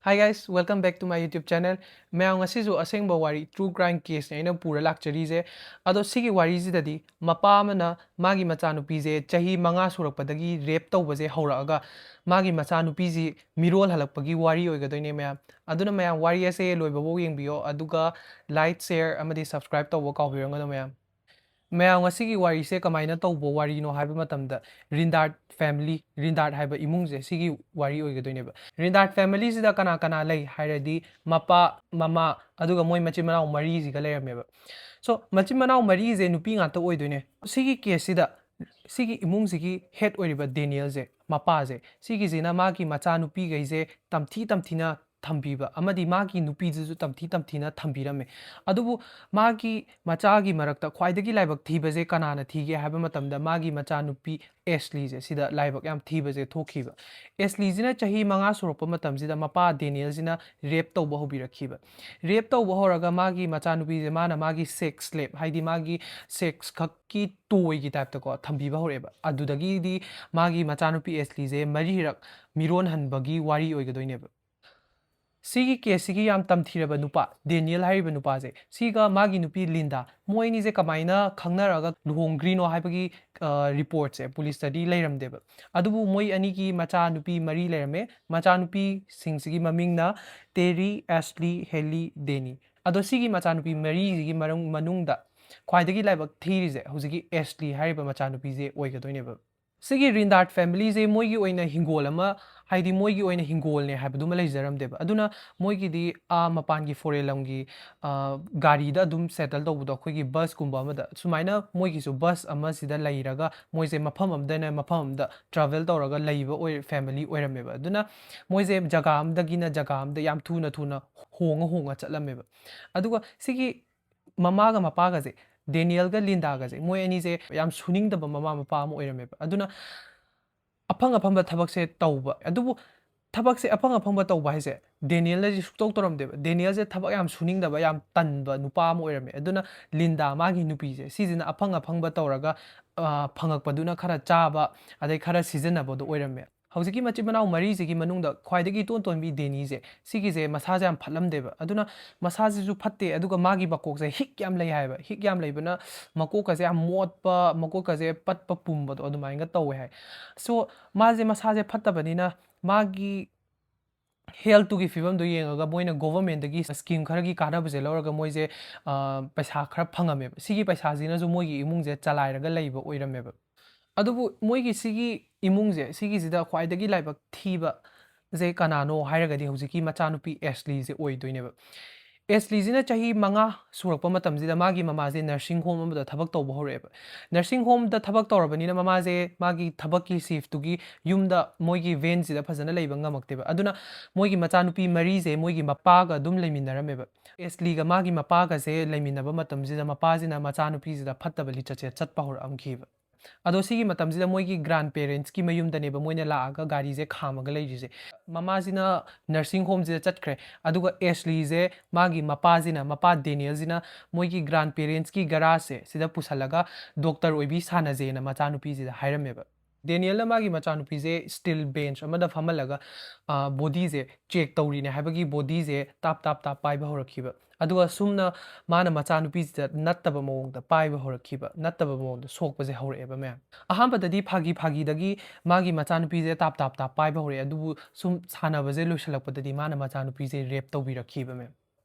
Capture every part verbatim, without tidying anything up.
Hi guys, welcome back to my YouTube channel. ꯃꯌꯥꯝ, ꯉꯁꯤꯁꯨ ꯑꯁꯦꯡꯕ ꯋꯥꯔꯤ, true crime case ꯅꯦ ꯑꯩꯅ ꯄꯨꯔ ꯂꯥꯛꯆꯔꯤꯁꯦ꯫ ꯑꯗꯣ ꯁꯤꯒꯤ ꯋꯥꯔꯤꯁꯤꯗꯗꯤ ꯃꯄꯥ ꯑꯃꯅ ꯃꯥꯒꯤ ꯃꯆꯥꯅꯨꯄꯤꯁꯦ ꯆꯍꯤ ꯃꯉꯥ ꯁꯨꯔꯛꯄꯗꯒꯤ rape ꯇꯧꯕꯁꯦ ꯍꯧꯔꯛꯑꯒ ꯃꯥꯒꯤ ꯃꯆꯥꯅꯨꯄꯤꯁꯤ ꯃꯤꯔꯣꯜ ꯍꯜꯂꯛꯄꯒꯤ ꯋꯥꯔꯤ ꯑꯣꯏꯒꯗꯣꯏꯅꯦ ꯃꯌꯥꯝ꯫ ꯑꯗꯨꯅ ꯃꯌꯥꯝ, ꯋꯥꯔꯤ ꯑꯁꯦ ꯂꯣꯏꯕꯐꯥꯎ ꯌꯦꯡꯕꯤꯌꯣ, ꯑꯗꯨꯒ like, share ꯑꯃꯗꯤ subscribe ꯇꯧꯕ ꯀꯥꯎꯕꯤꯔꯝꯒꯅꯨ ꯃꯌꯥꯝ꯫ ꯃꯌꯥꯝ, ꯉꯁꯤꯒꯤ ꯋꯥꯔꯤꯁꯦ ꯀꯃꯥꯏꯅ ꯇꯧꯕ ꯋꯥꯔꯤꯅꯣ ꯍꯥꯏꯕ ꯃꯇꯝꯗ, ꯔꯤꯟꯗꯥꯔꯠ family, ꯔꯤꯟꯗꯥꯔꯠ ꯍꯥꯏꯕ ꯏꯃꯨꯡꯁꯦ, ꯁꯤꯒꯤ ꯋꯥꯔꯤ ꯑꯣꯏꯒꯗꯣꯏꯅꯦꯕ꯫ ꯔꯤꯟꯗꯥꯔꯠ family ꯁꯤꯗ ꯀꯅꯥ ꯀꯅꯥ ꯂꯩ ꯍꯥꯏꯔꯗꯤ, ꯃꯄꯥ, ꯃꯃꯥ, ꯑꯗꯨꯒ ꯃꯣꯏ ꯃꯆꯤꯟ ꯃꯅꯥꯎ ꯃꯔꯤꯁꯤꯒ ꯂꯩꯔꯝꯃꯦꯕ꯫ So, ꯃꯆꯤꯟ ꯃꯅꯥꯎ ꯃꯔꯤꯁꯦ ꯅꯨꯄꯤ ꯉꯥꯛꯇ ꯑꯣꯏꯗꯣꯏꯅꯦ꯫ ꯁꯤꯒꯤ case ꯁꯤꯗ, ꯁꯤꯒꯤ ꯏꯃꯨꯡꯁꯤꯒꯤ head ꯑꯣꯏꯔꯤꯕ ꯗꯦꯅꯤꯌꯦꯜꯁꯦ, ꯃꯄꯥꯁꯦ, ꯁꯤꯒꯤꯁꯤꯅ ꯃꯥꯒꯤ ꯃꯆꯥꯅꯨꯄꯤꯈꯩꯁꯦ ꯇꯝꯊꯤ ꯇꯝꯊꯤꯅ ꯊꯝꯕꯤꯕ ꯑꯃꯗꯤ ꯃꯥꯒꯤ ꯅꯨꯄꯤꯗꯨꯁꯨ ꯇꯝꯊꯤ ꯇꯝꯊꯤꯅ ꯊꯝꯕꯤꯔꯝꯃꯦ꯫ ꯑꯗꯨꯕꯨ ꯃꯥꯒꯤ ꯃꯆꯥꯒꯤ ꯃꯔꯛꯇ ꯈ꯭ꯋꯥꯏꯗꯒꯤ ꯂꯥꯏꯕꯛ ꯊꯤꯕꯁꯦ ꯀꯅꯥꯅ ꯊꯤꯒꯦ ꯍꯥꯏꯕ ꯃꯇꯝꯗ, ꯃꯥꯒꯤ ꯃꯆꯥꯅꯨꯄꯤ ꯑꯦꯁꯂꯤꯁꯦ, ꯁꯤꯗ ꯂꯥꯏꯕꯛ ꯌꯥꯝ ꯊꯤꯕꯁꯦ ꯊꯣꯛꯈꯤꯕ꯫ ꯑꯦꯁꯂꯤꯁꯤꯅ ꯆꯍꯤ ꯃꯉꯥ ꯁꯨꯔꯛꯄ ꯃꯇꯝꯁꯤꯗ ꯃꯄꯥ ꯗꯦꯅꯤꯌꯦꯜꯁꯤꯅ rape ꯇꯧꯕ ꯍꯧꯕꯤꯔꯛꯈꯤꯕ꯫ Rape ꯇꯧꯕ ꯍꯧꯔꯒ ꯃꯥꯒꯤ ꯃꯆꯥꯅꯨꯄꯤꯁꯦ ꯃꯥꯅ ꯃꯥꯒꯤ sex slave, ꯍꯥꯏꯗꯤ ꯃꯥꯒꯤ sex ꯈꯛꯀꯤ toy ꯒꯤ type ꯇꯀꯣ ꯊꯝꯕꯤꯕ ꯍꯧꯔꯛꯑꯦꯕ꯫ ꯑꯗꯨꯗꯒꯤꯗꯤ ꯃꯥꯒꯤ ꯃꯆꯥꯅꯨꯄꯤ ꯑꯦꯁꯂꯤꯁꯦ ꯃꯔꯤꯔꯛ ꯃꯤꯔꯣꯟꯍꯟꯕꯒꯤ ꯋꯥꯔꯤ ꯑꯣꯏꯒꯗꯣꯏꯅꯦꯕ꯫ ꯁꯤꯒꯤ case ꯁꯤꯒꯤ ꯌꯥꯝ ꯇꯝꯊꯤꯔꯕ ꯅꯨꯄꯥ, ꯗꯦꯅꯤꯌꯦꯜ ꯍꯥꯏꯔꯤꯕ ꯅꯨꯄꯥꯁꯦ, ꯁꯤꯒ ꯃꯥꯒꯤ ꯅꯨꯄꯤ ꯂꯤꯟꯗꯥ, ꯃꯣꯏ ꯑꯅꯤꯁꯦ ꯀꯃꯥꯏꯅ ꯈꯪꯅꯔꯒ ꯂꯨꯍꯣꯡꯈ꯭ꯔꯤꯅꯣ ꯍꯥꯏꯕꯒꯤ, ꯑ, report ꯁꯦ ꯄꯨꯂꯤꯁꯇꯗꯤ ꯂꯩꯔꯝꯗꯦꯕ꯫ ꯑꯗꯨꯕꯨ ꯃꯣꯏ ꯑꯅꯤꯒꯤ ꯃꯆꯥ ꯅꯨꯄꯤ ꯃꯔꯤ ꯂꯩꯔꯝꯃꯦ꯫ ꯃꯆꯥꯅꯨꯄꯤꯁꯤꯡꯁꯤꯒꯤ ꯃꯃꯤꯡꯅ ꯇꯦꯔꯤ, ꯑꯦꯁꯂꯤ, ꯍꯦꯂꯤ, ꯗꯦꯅꯤ꯫ ꯑꯗꯣ ꯁꯤꯒꯤ ꯃꯆꯥꯅꯨꯄꯤ ꯃꯔꯤꯁꯤꯒꯤ ꯃꯔꯝ-, ꯃꯅꯨꯡꯗ ꯈ꯭ꯋꯥꯏꯗꯒꯤ ꯂꯥꯏꯕꯛ ꯊꯤꯔꯤꯁꯦ ꯍꯧꯖꯤꯛꯀꯤ ꯑꯦꯁꯂꯤ ꯍꯥꯏꯔꯤꯕ ꯃꯆꯥꯅꯨꯄꯤꯁꯦ ꯑꯣꯏꯒꯗꯣꯏꯅꯦꯕ꯫ ꯁꯤꯒꯤ ꯔꯤꯟꯗꯥꯔꯠ family ꯁꯦ ꯃꯣꯏꯒꯤ ꯑꯣꯏꯅ ꯍꯤꯡꯒꯣꯜ ꯑꯃ, ꯍꯥꯏꯗꯤ ꯃꯣꯏꯒꯤ ꯑꯣꯏꯅ ꯍꯤꯡꯒꯣꯜꯅꯦ ꯍꯥꯏꯕꯗꯨꯃ ꯂꯩꯖꯔꯝꯗꯦꯕ꯫ ꯑꯗꯨꯅ ꯃꯣꯏꯒꯤꯗꯤ ꯑꯥ ꯃꯄꯥꯟꯒꯤ foreign ꯂꯝꯒꯤ, ꯑꯥ, ꯒꯥꯔꯤꯗ ꯑꯗꯨꯝ settle ꯇꯧꯕꯗꯣ, ꯑꯩꯈꯣꯏꯒꯤ bus ꯀꯨꯝꯕ ꯑꯃꯗ, ꯁꯨꯃꯥꯏꯅ ꯃꯣꯏꯒꯤꯁꯨ bus ꯑꯃꯁꯤꯗ ꯂꯩꯔꯒ ꯃꯣꯏꯁꯦ ꯃꯐꯝ ꯑꯃꯗꯩꯅ ꯃꯐꯝ ꯑꯃꯗ travel ꯇꯧꯔꯒ ꯂꯩꯕ ꯑꯣꯏ-, family ꯑꯣꯏꯔꯝꯃꯦꯕ꯫ ꯑꯗꯨꯅ ꯃꯣꯏꯁꯦ ꯖꯒꯥ ꯑꯃꯗꯒꯤꯅ ꯖꯒꯥ ꯑꯃꯗ ꯌꯥꯝ ꯊꯨꯅ ꯊꯨꯅ ꯍꯣꯡꯉ ꯍꯣꯡꯉ ꯆꯠꯂꯝꯃꯦꯕ꯫ ꯑꯗꯨꯒ ꯁꯤꯒꯤ ꯃꯃꯥꯒ ꯃꯄꯥꯒꯁꯦ, ꯗꯦꯅꯤꯌꯦꯜꯒ ꯂꯤꯟꯗꯥꯒꯁꯦ, ꯃꯣꯏ ꯑꯅꯤꯁꯦ ꯌꯥꯝ ꯁꯨꯅꯤꯡꯗꯕ ꯃꯃꯥ ꯃꯄꯥ ꯑꯃ ꯑꯣꯏꯔꯝꯃꯦꯕ꯫ ꯑꯗꯨꯅ ꯑꯐꯪ ꯑꯐꯪꯕ ꯊꯕꯛꯁꯦ ꯇꯧꯕ, ꯑꯗꯨꯕꯨ ꯊꯕꯛꯁꯦ ꯑꯐꯪ ꯑꯐꯪꯕ ꯇꯧꯕ ꯍꯥꯏꯁꯦ ꯗꯦꯅꯤꯌꯦꯜꯅꯗꯤ ꯁꯨꯛꯇꯧ ꯇꯧꯔꯝꯗꯦꯕ꯫ ꯗꯦꯅꯤꯌꯦꯜꯁꯦ ꯊꯕꯛ ꯌꯥꯝ ꯁꯨꯅꯤꯡꯗꯕ, ꯌꯥꯝ ꯇꯟꯕ ꯅꯨꯄꯥ ꯑꯃ ꯑꯣꯏꯔꯝꯃꯦ꯫ ꯑꯗꯨꯅ ꯂꯤꯟꯗꯥ, ꯃꯥꯒꯤ ꯅꯨꯄꯤꯁꯦ, ꯁꯤꯁꯤꯅ ꯑꯐꯪ ꯑꯐꯪꯕ ꯇꯧꯔꯒ, ꯑ, ꯐꯪꯉꯛꯄꯗꯨꯅ ꯈꯔ ꯆꯥꯕ, ꯑꯗꯩ ꯈꯔ ꯁꯤꯖꯤꯟꯅꯕꯗꯣ ꯑꯣꯏꯔꯝꯃꯦ꯫ ꯍꯧꯖꯤꯛꯀꯤ ꯃꯆꯤꯟ ꯃꯅꯥꯎ ꯃꯔꯤꯁꯤꯒꯤ ꯃꯅꯨꯡꯗ ꯈ꯭ꯋꯥꯏꯗꯒꯤ ꯏꯇꯣꯟ ꯇꯣꯟꯕꯤ ꯗꯦꯅꯤꯁꯦ, ꯁꯤꯒꯤꯁꯦ ꯃꯁꯥꯁꯦ ꯌꯥꯝ ꯐꯠꯂꯝꯗꯦꯕ꯫ ꯑꯗꯨꯅ ꯃꯁꯥꯁꯤꯁꯨ ꯐꯠꯇꯦ, ꯑꯗꯨꯒ ꯃꯥꯒꯤ ꯃꯀꯣꯛꯁꯦ ꯍꯤꯛ ꯌꯥꯝ ꯂꯩ ꯍꯥꯏꯕ꯫ ꯍꯤꯛ ꯌꯥꯝ ꯂꯩꯕꯅ ꯃꯀꯣꯛꯀꯁꯦ ꯌꯥꯝ ꯃꯣꯠꯄ, ꯃꯀꯣꯛꯀꯁꯦ ꯄꯠꯄ ꯄꯨꯝꯕꯗꯣ ꯑꯗꯨꯃꯥꯏꯅꯒ ꯇꯧꯋꯦ ꯍꯥꯏ꯫ So ꯃꯥꯁꯦ ꯃꯁꯥꯁꯦ ꯐꯠꯇꯕꯅꯤꯅ ꯃꯥꯒꯤ ꯍꯦꯜꯠꯇꯨꯒꯤ ꯐꯤꯕꯝꯗꯣ ꯌꯦꯡꯉꯒ ꯃꯣꯏꯅ ꯒꯣꯚꯔꯟꯃꯦꯟꯠꯇꯒꯤ ꯁ꯭ꯀꯤꯝ ꯈꯔꯒꯤ ꯀꯥꯟꯅꯕꯁꯦ ꯂꯧꯔꯒ ꯃꯣꯏꯁꯦ, ꯑ, ꯄꯩꯁꯥ ꯈꯔ ꯐꯪꯉꯝꯃꯦꯕ꯫ ꯁꯤꯒꯤ ꯄꯩꯁꯥꯁꯤꯅꯁꯨ ꯃꯣꯏꯒꯤ ꯏꯃꯨꯡꯁꯦ ꯆꯂꯥꯏꯔꯒ ꯂꯩꯕ ꯑꯣꯏꯔꯝꯃꯦꯕ꯫ ꯑꯗꯨꯕꯨ ꯃꯣꯏꯒꯤ ꯁꯤꯒꯤ ꯏꯃꯨꯡꯁꯦ, ꯁꯤꯒꯤꯁꯤꯗ ꯈ꯭ꯋꯥꯏꯗꯒꯤ ꯂꯥꯏꯕꯛ ꯊꯤꯕꯁꯦ ꯀꯅꯥꯅꯣ ꯍꯥꯏꯔꯒꯗꯤ ꯍꯧꯖꯤꯛꯀꯤ ꯃꯆꯥꯅꯨꯄꯤ ꯑꯦꯁꯂꯤꯁꯦ ꯑꯣꯏꯗꯣꯏꯅꯦꯕ꯫ ꯑꯦꯁꯂꯤꯁꯤꯅ ꯆꯍꯤ ꯃꯉꯥ ꯁꯨꯔꯛꯄ ꯃꯇꯝꯁꯤꯗ ꯃꯥꯒꯤ ꯃꯃꯥꯁꯦ ꯅꯔꯁꯤꯡ ꯍꯣꯝ ꯑꯃꯗ ꯊꯕꯛ ꯇꯧꯕ ꯍꯧꯔꯛꯑꯦꯕ꯫ ꯅꯔꯁꯤꯡ ꯍꯣꯝꯗ ꯊꯕꯛ ꯇꯧꯔꯕꯅꯤꯅ ꯃꯃꯥꯁꯦ ꯃꯥꯒꯤ ꯊꯕꯛꯀꯤ ꯁꯤꯐꯇꯨꯒꯤ ꯌꯨꯝꯗ ꯃꯣꯏꯒꯤ ꯚꯦꯟꯁꯤꯗ ꯐꯖꯅ ꯂꯩꯕ ꯉꯝꯃꯛꯇꯦꯕ꯫ ꯑꯗꯨꯅ ꯃꯣꯏꯒꯤ ꯃꯆꯥꯅꯨꯄꯤ ꯃꯔꯤꯁꯦ ꯃꯣꯏꯒꯤ ꯃꯄꯥꯒ ꯑꯗꯨꯝ ꯂꯩꯃꯤꯟꯅꯔꯝꯃꯦꯕ꯫ ꯑꯦꯁꯂꯤꯒ ꯃꯥꯒꯤ ꯃꯄꯥꯒꯁꯦ ꯂꯩꯃꯤꯟꯅꯕ ꯃꯇꯝꯁꯤꯗ ꯃꯄꯥꯁꯤꯅ ꯃꯆꯥꯅꯨꯄꯤꯁꯤꯗ ꯐꯠꯇꯕ ꯂꯤꯆꯠꯁꯦ ꯆꯠꯄ ꯍꯧꯔꯛꯑꯝꯈꯤꯕ꯫ ꯑꯗꯣ ꯁꯤꯒꯤ ꯃꯇꯝꯁꯤꯗ ꯃꯣꯏꯒꯤ ꯒ꯭ꯔꯥꯟ ꯄꯦꯔꯦꯟꯠꯁꯀꯤ ꯃꯌꯨꯝꯗꯅꯦꯕ ꯃꯣꯏꯅ ꯂꯥꯛꯑꯒ ꯒꯥꯔꯤꯁꯦ ꯈꯥꯝꯃꯒ ꯂꯩꯔꯤꯁꯦ꯫ ꯃꯃꯥꯁꯤꯅ ꯅꯔꯁꯤꯡ ꯍꯣꯝꯁꯤꯗ ꯆꯠꯈ꯭ꯔꯦ, ꯑꯗꯨꯒ ꯑꯦꯁꯂꯤꯁꯦ ꯃꯥꯒꯤ ꯃꯄꯥꯁꯤꯅ, ꯃꯄꯥ ꯗꯦꯅꯤꯌꯦꯜꯁꯤꯅ ꯃꯣꯏꯒꯤ ꯒ꯭ꯔꯥꯟ ꯄꯦꯔꯦꯟꯠꯁꯀꯤ ꯒꯔꯥꯖꯁꯦ ꯁꯤꯗ ꯄꯨꯁꯜꯂꯒ ꯗꯣꯛꯇꯔ ꯑꯣꯏꯕꯤ ꯁꯥꯟꯅꯁꯦꯅ ꯃꯆꯥꯅꯨꯄꯤꯁꯤꯗ ꯍꯥꯏꯔꯝꯃꯦꯕ꯫ ꯗꯦꯅꯤꯌꯦꯜꯅ ꯃꯥꯒꯤ ꯃꯆꯥꯅꯨꯄꯤꯁꯦ ꯁ꯭ꯇꯤꯜ ꯕꯦꯟꯆ ꯑꯃꯗ ꯐꯝꯍꯜꯂꯒ, ꯑ, ꯕꯣꯗꯤꯁꯦ ꯆꯦꯛ ꯇꯧꯔꯤꯅꯦ ꯍꯥꯏꯕꯒꯤ ꯕꯣꯗꯤꯁꯦ ꯇꯥꯞ ꯇꯥꯞ ꯇꯥꯞ ꯄꯥꯏꯕ ꯍꯧꯔꯛꯈꯤꯕ꯫ ꯑꯗꯨꯒ ꯁꯨꯝꯅ ꯃꯥꯅ ꯃꯆꯥꯅꯨꯄꯤꯁꯤꯗ ꯅꯠꯇꯕ ꯃꯑꯣꯡꯗ ꯄꯥꯏꯕ ꯍꯧꯔꯛꯈꯤꯕ, ꯅꯠꯇꯕ ꯃꯑꯣꯡꯗ ꯁꯣꯛꯄꯁꯦ ꯍꯧꯔꯛꯑꯦꯕ ꯃꯌꯥꯝ꯫ ꯑꯍꯥꯟꯕꯗꯗꯤ ꯐꯥꯒꯤ ꯐꯥꯒꯤꯗꯒꯤ ꯃꯥꯒꯤ ꯃꯆꯥꯅꯨꯄꯤꯁꯦ ꯇꯥꯞ ꯇꯥꯞ ꯇꯥꯞ ꯄꯥꯏꯕ ꯍꯧꯔꯛꯑꯦ, ꯑꯗꯨꯕꯨ ꯁꯨꯝ ꯁꯥꯟꯅꯕꯁꯦ ꯂꯣꯏꯁꯤꯜꯂꯛꯄꯗꯗꯤ ꯃꯥꯅ ꯃꯆꯥꯅꯨꯄꯤꯁꯦ ꯔꯦꯞ ꯇꯧꯕꯤꯔꯛꯈꯤꯕ ꯃꯌꯥꯝ꯫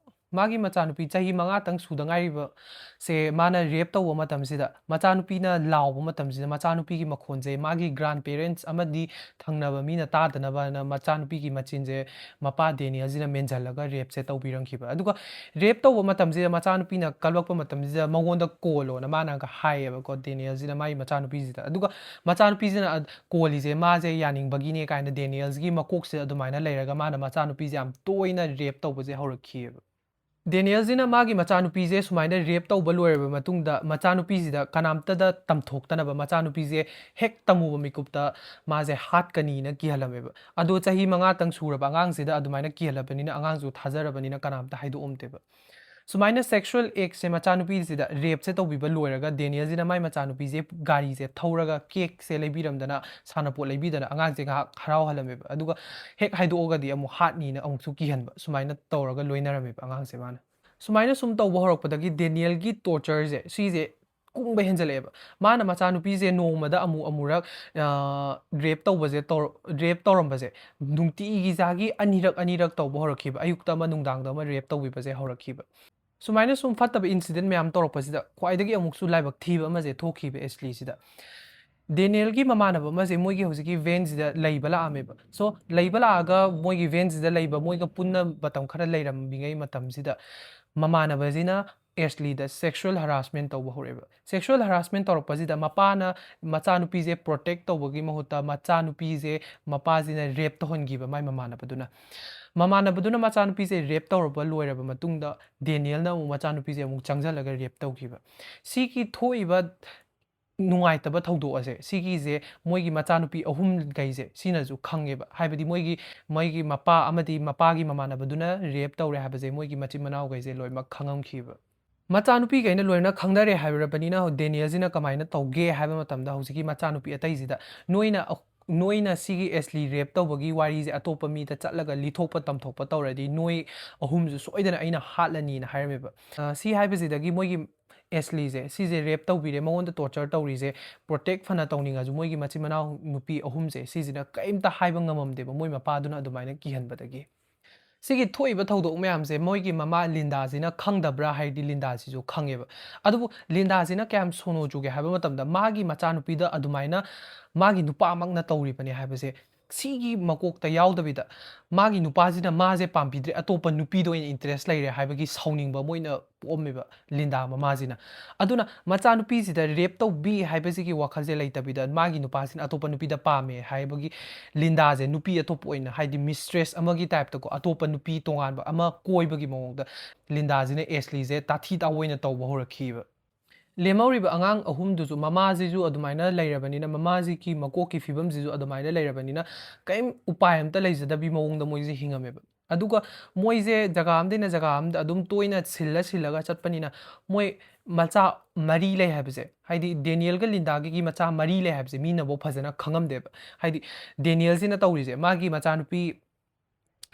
ꯃꯥꯒꯤ ꯃꯆꯥꯅꯨꯄꯤ ꯆꯍꯤ ꯃꯉꯥꯇꯪ ꯁꯨꯗ ꯉꯥꯏꯔꯤꯕꯁꯦ ꯃꯥꯅ ꯔꯦꯞ ꯇꯧꯕ ꯃꯇꯝꯁꯤꯗ, ꯃꯆꯥꯅꯨꯄꯤꯅ ꯂꯥꯎꯕ ꯃꯇꯝꯁꯤꯗ ꯃꯆꯥꯅꯨꯄꯤꯒꯤ ꯃꯈꯣꯟꯁꯦ ꯃꯥꯒꯤ ꯒ꯭ꯔꯥꯟ ꯄꯦꯔꯦꯟꯠꯁ ꯑꯃꯗꯤ ꯊꯪꯅꯕ ꯃꯤꯅ ꯇꯥꯗꯅꯕꯅ ꯃꯆꯥꯅꯨꯄꯤꯒꯤ ꯃꯆꯤꯟꯁꯦ ꯃꯄꯥ ꯗꯦꯅꯤꯌꯦꯜꯁꯤꯅ ꯃꯦꯟꯁꯤꯜꯂꯒ ꯔꯦꯞꯁꯦ ꯇꯧꯕꯤꯔꯝꯈꯤꯕ꯫ ꯑꯗꯨꯒ ꯔꯦꯞ ꯇꯧꯕ ꯃꯇꯝꯁꯤꯗ ꯃꯆꯥꯅꯨꯄꯤꯅ ꯀꯜꯂꯛꯄ ꯃꯇꯝꯁꯤꯗ ꯃꯉꯣꯟꯗ ꯀꯣꯜꯂꯣꯅ ꯃꯥꯅꯒ ꯍꯥꯏꯌꯦꯕꯀꯣ ꯗꯦꯅꯤꯌꯦꯜꯁꯤꯅ ꯃꯥꯒꯤ ꯃꯆꯥꯅꯨꯄꯤꯁꯤꯗ꯫ ꯑꯗꯨꯒ ꯃꯆꯥꯅꯨꯄꯤꯁꯤꯅ ꯑ-, ꯀꯣꯜꯂꯤꯁꯦ ꯃꯥꯁꯦ ꯌꯥꯅꯤꯡꯕꯒꯤꯅꯦ ꯀꯥꯏꯅ ꯗꯦꯅꯤꯌꯦꯜꯁꯒꯤ ꯃꯀꯣꯛꯁꯤꯗ ꯑꯗꯨꯃꯥꯏꯅ ꯂꯩꯔꯒ ꯃꯥꯅ ꯃꯆꯥꯅꯨꯄꯤꯁꯦ ꯌꯥꯝ ꯇꯣꯏꯅ ꯔꯦꯞ ꯇꯧꯕꯁꯦ ꯍꯧꯔꯛꯈꯤꯑꯕ꯫ ꯗꯦꯅꯤꯌꯦꯜꯁꯤꯅ ꯃꯥꯒꯤ ꯃꯆꯥꯅꯨꯄꯤꯁꯦ ꯁꯨꯃꯥꯏꯅ ꯔꯦꯞ ꯇꯧꯕ ꯂꯣꯏꯔꯕ ꯃꯇꯨꯡꯗ ꯃꯆꯥꯅꯨꯄꯤꯁꯤꯗ ꯀꯅꯥꯝꯇꯗ ꯇꯝꯊꯣꯛꯇꯅꯕ ꯃꯆꯥꯅꯨꯄꯤꯁꯦ ꯍꯦꯛ ꯇꯝꯃꯨꯕ ꯃꯤꯀꯨꯞꯇ ꯃꯥꯁꯦ ꯍꯥꯠꯀꯅꯤꯅ ꯀꯤꯍꯜꯂꯝꯃꯦꯕ꯫ ꯑꯗꯣ ꯆꯍꯤ ꯃꯉꯥꯇꯪ ꯁꯨꯔꯕ ꯑꯉꯥꯡꯁꯤꯗ ꯑꯗꯨꯃꯥꯏꯅ ꯀꯤꯍꯜꯂꯕꯅꯤꯅ ꯑꯉꯥꯡꯁꯨ ꯊꯥꯖꯔꯕꯅꯤꯅ ꯀꯅꯥꯝꯇ ꯍꯥꯏꯗꯣꯛꯑꯝꯗꯦꯕ꯫ ꯁꯨꯃꯥꯏꯅ sexual actꯁꯦ ꯃꯆꯥꯅꯨꯄꯤꯁꯤꯗ rapeꯁꯦ ꯇꯧꯕꯤꯕ ꯂꯣꯏꯔꯒ ꯗꯦꯅꯤꯌꯦꯜꯁꯤꯅ ꯃꯥꯏ ꯃꯆꯥꯅꯨꯄꯤꯁꯦ ꯒꯥꯔꯤꯁꯦ ꯊꯧꯔꯒ cakeꯁꯦ ꯂꯩꯕꯤꯔꯝꯗꯅ ꯁꯥꯟꯅꯄꯣꯠ ꯂꯩꯕꯤꯗꯅ ꯑꯉꯥꯡꯁꯦ ꯉꯥꯏꯍꯥꯛ ꯍꯔꯥꯎꯍꯜꯂꯝꯃꯦꯕ꯫ ꯑꯗꯨꯒ ꯍꯦꯛ ꯍꯥꯏꯗꯣꯛꯑꯒꯗꯤ ꯑꯃꯨꯛ ꯍꯥꯠꯅꯤꯅ ꯑꯃꯨꯛꯁꯨ ꯀꯤꯍꯟꯕ, ꯁꯨꯃꯥꯏꯅ ꯇꯧꯔꯒ ꯂꯣꯏꯅꯔꯝꯃꯦꯕ ꯑꯉꯥꯡꯁꯦ ꯃꯥꯅ꯫ ꯁꯨꯃꯥꯏꯅ ꯁꯨꯝ ꯇꯧꯕ ꯍꯧꯔꯛꯄꯗꯒꯤ ꯗꯦꯅꯤꯌꯦꯜꯒꯤ tortureꯁꯦ ꯁꯤꯁꯦ ꯀꯨꯡꯕ ꯍꯦꯟꯖꯜꯂꯛꯑꯦꯕ꯫ ꯃꯥꯅ ꯃꯆꯥꯅꯨꯄꯤꯁꯦ ꯅꯣꯡꯃꯗ ꯑꯃꯨꯛ ꯑꯃꯨꯔꯛ rape ꯇꯧꯕꯁꯦ rape ꯇꯧꯔꯝꯕꯁꯦ ꯅꯨꯡꯇꯤꯒꯤ ꯖꯥꯒꯤ ꯑꯅꯤꯔꯛ ꯑꯅꯤꯔꯛ ꯇꯧꯕ ꯍꯧꯔꯛꯈꯤꯕ, ꯑꯌꯨꯛꯇ ꯑꯃ ꯅꯨꯡꯗꯥꯡꯗ ꯑꯃ rape ꯇꯧꯕꯤꯕꯁꯦ ꯍꯧꯔꯛꯈꯤꯕ꯫ ꯁꯨꯃꯥꯏꯅ ꯁꯨꯝ ꯐꯠꯇꯕ incident ꯃꯌꯥꯝ ꯇꯧꯔꯛꯄꯁꯤꯗ ꯈ꯭ꯋꯥꯏꯗꯒꯤ ꯑꯃꯨꯛꯁꯨ ꯂꯥꯏꯕꯛ ꯊꯤꯕ ꯑꯃꯁꯦ ꯊꯣꯛꯈꯤꯕ ꯑꯦꯁꯂꯤꯁꯤꯗ꯫ ꯗꯦꯅꯤꯌꯦꯜꯒꯤ ꯃꯃꯥꯟꯅꯕ ꯑꯃꯁꯦ ꯃꯣꯏꯒꯤ ꯍꯧꯖꯤꯛꯀꯤ vanꯁꯤꯗ ꯂꯩꯕ ꯂꯥꯛꯑꯝꯃꯦꯕ꯫ So ꯂꯩꯕ ꯂꯥꯛꯑꯒ ꯃꯣꯏꯒꯤ vanꯁꯤꯗ ꯂꯩꯕ, ꯃꯣꯏꯒ ꯄꯨꯟꯅ ꯃꯇꯝ ꯈꯔ ꯂꯩꯔꯝꯃꯤꯉꯩ ꯃꯇꯝꯁꯤꯗ ꯃꯃꯥꯟꯅꯕꯁꯤꯅ ꯑꯦꯁꯂꯤꯗ sexual harassment ꯇꯧꯕ ꯍꯧꯔꯛꯑꯦꯕ꯫ Sexual harassment ꯇꯧꯔꯛꯄꯁꯤꯗ ꯃꯄꯥꯅ ꯃꯆꯥꯅꯨꯄꯤꯁꯦ protect ꯇꯧꯕꯒꯤ ꯃꯍꯨꯠꯇ ꯃꯆꯥꯅꯨꯄꯤꯁꯦ ꯃꯄꯥꯁꯤꯅ rape ꯇꯧꯍꯟꯈꯤꯕ ꯃꯥꯏ ꯃꯃꯥꯟꯅꯕꯗꯨꯅ꯫ ꯃꯃꯥꯟꯅꯕꯗꯨꯅ ꯃꯆꯥꯅꯨꯄꯤꯁꯦ rape ꯇꯧꯔꯕ ꯂꯣꯏꯔꯕ ꯃꯇꯨꯡꯗ ꯗꯦꯅꯤꯌꯦꯜꯅ ꯑꯃꯨꯛ ꯃꯆꯥꯅꯨꯄꯤꯁꯦ ꯑꯃꯨꯛ ꯆꯪꯁꯤꯜꯂꯒ rape ꯇꯧꯈꯤꯕ꯫ ꯁꯤꯒꯤ ꯊꯣꯛꯏꯕ ꯅꯨꯡꯉꯥꯏꯇꯕ ꯊꯧꯗꯣꯛ ꯑꯁꯦ ꯁꯤꯒꯤꯁꯦ ꯃꯣꯏꯒꯤ ꯃꯆꯥꯅꯨꯄꯤ ꯑꯍꯨꯝꯈꯩꯁꯦ ꯁꯤꯅꯁꯨ ꯈꯪꯉꯦꯕ꯫ ꯍꯥꯏꯕꯗꯤ ꯃꯣꯏꯒꯤ ꯃꯣꯏꯒꯤ ꯃꯄꯥ ꯑꯃꯗꯤ ꯃꯄꯥꯒꯤ ꯃꯃꯥꯟꯅꯕꯗꯨꯅ rape ꯇꯧꯔꯦ ꯍꯥꯏꯕꯁꯦ ꯃꯣꯏꯒꯤ ꯃꯆꯤꯟ ꯃꯅꯥꯎꯈꯩꯁꯦ ꯂꯣꯏꯅꯃꯛ ꯈꯪꯉꯝꯈꯤꯕ꯫ ꯃꯆꯥꯅꯨꯄꯤꯈꯩꯅ ꯂꯣꯏꯅ ꯈꯪꯅꯔꯦ ꯍꯥꯏꯔꯕꯅꯤꯅ ꯗꯦꯅꯤꯌꯦꯜꯁꯤꯅ ꯀꯃꯥꯏꯅ ꯇꯧꯒꯦ ꯍꯥꯏꯕ ꯃꯇꯝꯗ ꯍꯧꯖꯤꯛꯀꯤ ꯃꯆꯥꯅꯨꯄꯤ ꯑꯇꯩꯁꯤꯗ ꯅꯣꯏꯅ ꯅꯣꯏꯅ ꯁꯤꯒꯤ ꯑꯦꯁꯂꯤ rape ꯇꯧꯕꯒꯤ ꯋꯥꯔꯤꯁꯦ ꯑꯇꯣꯞꯄ ꯃꯤꯗ ꯆꯠꯂꯒ ꯂꯤꯊꯣꯛꯄ ꯇꯝꯊꯣꯛꯄ ꯇꯧꯔꯗꯤ ꯅꯣꯏ ꯑꯍꯨꯝꯁꯨ ꯁꯣꯏꯗꯅ ꯑꯩꯅ ꯍꯥꯠꯂꯅꯤꯅ ꯍꯥꯏꯔꯝꯃꯦꯕ꯫ ꯑ, ꯁꯤ ꯍꯥꯏꯕꯁꯤꯗꯒꯤ ꯃꯣꯏꯒꯤ ꯑꯦꯁꯂꯤꯁꯦ ꯁꯤꯁꯦ rape ꯇꯧꯕꯤꯔꯦ, ꯃꯉꯣꯟꯗ torture ꯇꯧꯔꯤꯁꯦ protect ꯐꯅ ꯇꯧꯅꯤꯡꯉꯁꯨ ꯃꯣꯏꯒꯤ ꯃꯆꯤꯟ ꯃꯅꯥꯎ ꯅꯨꯄꯤ ꯑꯍꯨꯝꯁꯦ ꯁꯤꯁꯤꯅ ꯀꯔꯤꯝꯇ ꯍꯥꯏꯕ ꯉꯝꯃꯝꯗꯦꯕ ꯃꯣꯏ ꯃꯄꯥꯗꯨꯅ ꯑꯗꯨꯃꯥꯏꯅ ꯀꯤꯍꯟꯕꯗꯒꯤ꯫ ꯁꯤꯒꯤ ꯊꯣꯛꯏꯕ ꯊꯧꯗꯣꯛ ꯃꯌꯥꯝꯁꯦ ꯃꯣꯏꯒꯤ ꯃꯃꯥ ꯂꯤꯟꯗꯥꯁꯤꯅ ꯈꯪꯗꯕ꯭ꯔꯥ ꯍꯥꯏꯗꯤ ꯂꯤꯟꯗꯥꯁꯤꯁꯨ ꯈꯪꯉꯦꯕ꯫ ꯑꯗꯨꯕꯨ ꯂꯤꯟꯗꯥꯁꯤꯅ ꯀꯌꯥꯝ ꯁꯣꯅꯣ ꯆꯨꯒꯦ ꯍꯥꯏꯕ ꯃꯇꯝꯗ ꯃꯥꯒꯤ ꯃꯆꯥꯅꯨꯄꯤꯗ ꯑꯗꯨꯃꯥꯏꯅ ꯃꯥꯒꯤ ꯅꯨꯄꯥꯃꯛꯅ ꯇꯧꯔꯤꯕꯅꯦ ꯍꯥꯏꯕꯁꯦ ꯁꯤꯒꯤ ꯃꯀꯣꯛꯇ ꯌꯥꯎꯗꯕꯤꯗ ꯃꯥꯒꯤ ꯅꯨꯄꯥꯁꯤꯅ ꯃꯥꯁꯦ ꯄꯥꯝꯕꯤꯗ꯭ꯔꯦ, ꯑꯇꯣꯞꯄ ꯅꯨꯄꯤꯗ ꯑꯣꯏꯅ interest ꯂꯩꯔꯦ ꯍꯥꯏꯕꯒꯤ ꯁꯥꯎꯅꯤꯡꯕ ꯑꯃ ꯑꯣꯏꯅ ꯄꯣꯛꯑꯝꯃꯦꯕ ꯂꯤꯟꯗꯥ ꯃꯃꯥꯁꯤꯅ꯫ ꯑꯗꯨꯅ ꯃꯆꯥꯅꯨꯄꯤꯁꯤꯗ rape ꯇꯧꯕꯤ ꯍꯥꯏꯕꯁꯤꯒꯤ ꯋꯥꯈꯜꯁꯦ ꯂꯩꯇꯕꯤꯗ ꯃꯥꯒꯤ ꯅꯨꯄꯥꯁꯤꯅ ꯑꯇꯣꯞꯄ ꯅꯨꯄꯤꯗ ꯄꯥꯝꯃꯦ ꯍꯥꯏꯕꯒꯤ ꯂꯤꯟꯗꯥꯁꯦ ꯅꯨꯄꯤ ꯑꯇꯣꯞꯄ ꯑꯣꯏꯅ ꯍꯥꯏꯗꯤ mistress ꯑꯃꯒꯤ typeꯇꯀꯣ ꯑꯇꯣꯞꯄ ꯅꯨꯄꯤ ꯇꯣꯉꯥꯟꯕ ꯑꯃ ꯀꯣꯏꯕꯒꯤ ꯃꯑꯣꯡꯗ ꯂꯤꯟꯗꯥꯁꯤꯅ ꯑꯦꯁꯂꯤꯁꯦ ꯇꯥꯊꯤ ꯇꯥꯑꯣꯏꯅ ꯇꯧꯕ ꯍꯧꯔꯛꯈꯤꯕ꯫ ꯂꯦꯝꯍꯧꯔꯤꯕ ꯑꯉꯥꯡ ꯑꯍꯨꯝꯗꯨꯁꯨ ꯃꯃꯥꯁꯤꯁꯨ ꯑꯗꯨꯃꯥꯏꯅ ꯂꯩꯔꯕꯅꯤꯅ ꯃꯃꯥꯁꯤꯒꯤ ꯃꯀꯣꯛꯀꯤ ꯐꯤꯕꯝꯁꯤꯁꯨ ꯑꯗꯨꯃꯥꯏꯅ ꯂꯩꯔꯕꯅꯤꯅ ꯀꯔꯤꯝ ꯎꯄꯥꯏ ꯑꯝꯇ ꯂꯩꯖꯗꯕꯤ ꯃꯑꯣꯡꯗ ꯃꯣꯏꯁꯦ ꯍꯤꯡꯉꯝꯃꯦꯕ꯫ ꯑꯗꯨꯒ ꯃꯣꯏꯁꯦ ꯖꯒꯥ ꯑꯃꯗꯩꯅ ꯖꯒꯥ ꯑꯃꯗ ꯑꯗꯨꯝ ꯇꯣꯏꯅ ꯁꯤꯜꯂ ꯁꯤꯜꯂꯒ ꯆꯠꯄꯅꯤꯅ, ꯃꯣꯏ ꯃꯆꯥ ꯃꯔꯤ ꯂꯩ ꯍꯥꯏꯕꯁꯦ, ꯍꯥꯏꯗꯤ ꯗꯦꯅꯤꯌꯦꯜꯒ ꯂꯤꯟꯗꯥꯒꯤ ꯃꯆꯥ ꯃꯔꯤ ꯂꯩ ꯍꯥꯏꯕꯁꯦ ꯃꯤꯅꯐꯥꯎ ꯐꯖꯅ ꯈꯪꯉꯝꯗꯦꯕ꯫ ꯍꯥꯏꯗꯤ ꯗꯦꯅꯤꯌꯦꯜꯁꯤꯅ ꯇꯧꯔꯤꯁꯦ, ꯃꯥꯒꯤ ꯃꯆꯥꯅꯨꯄꯤ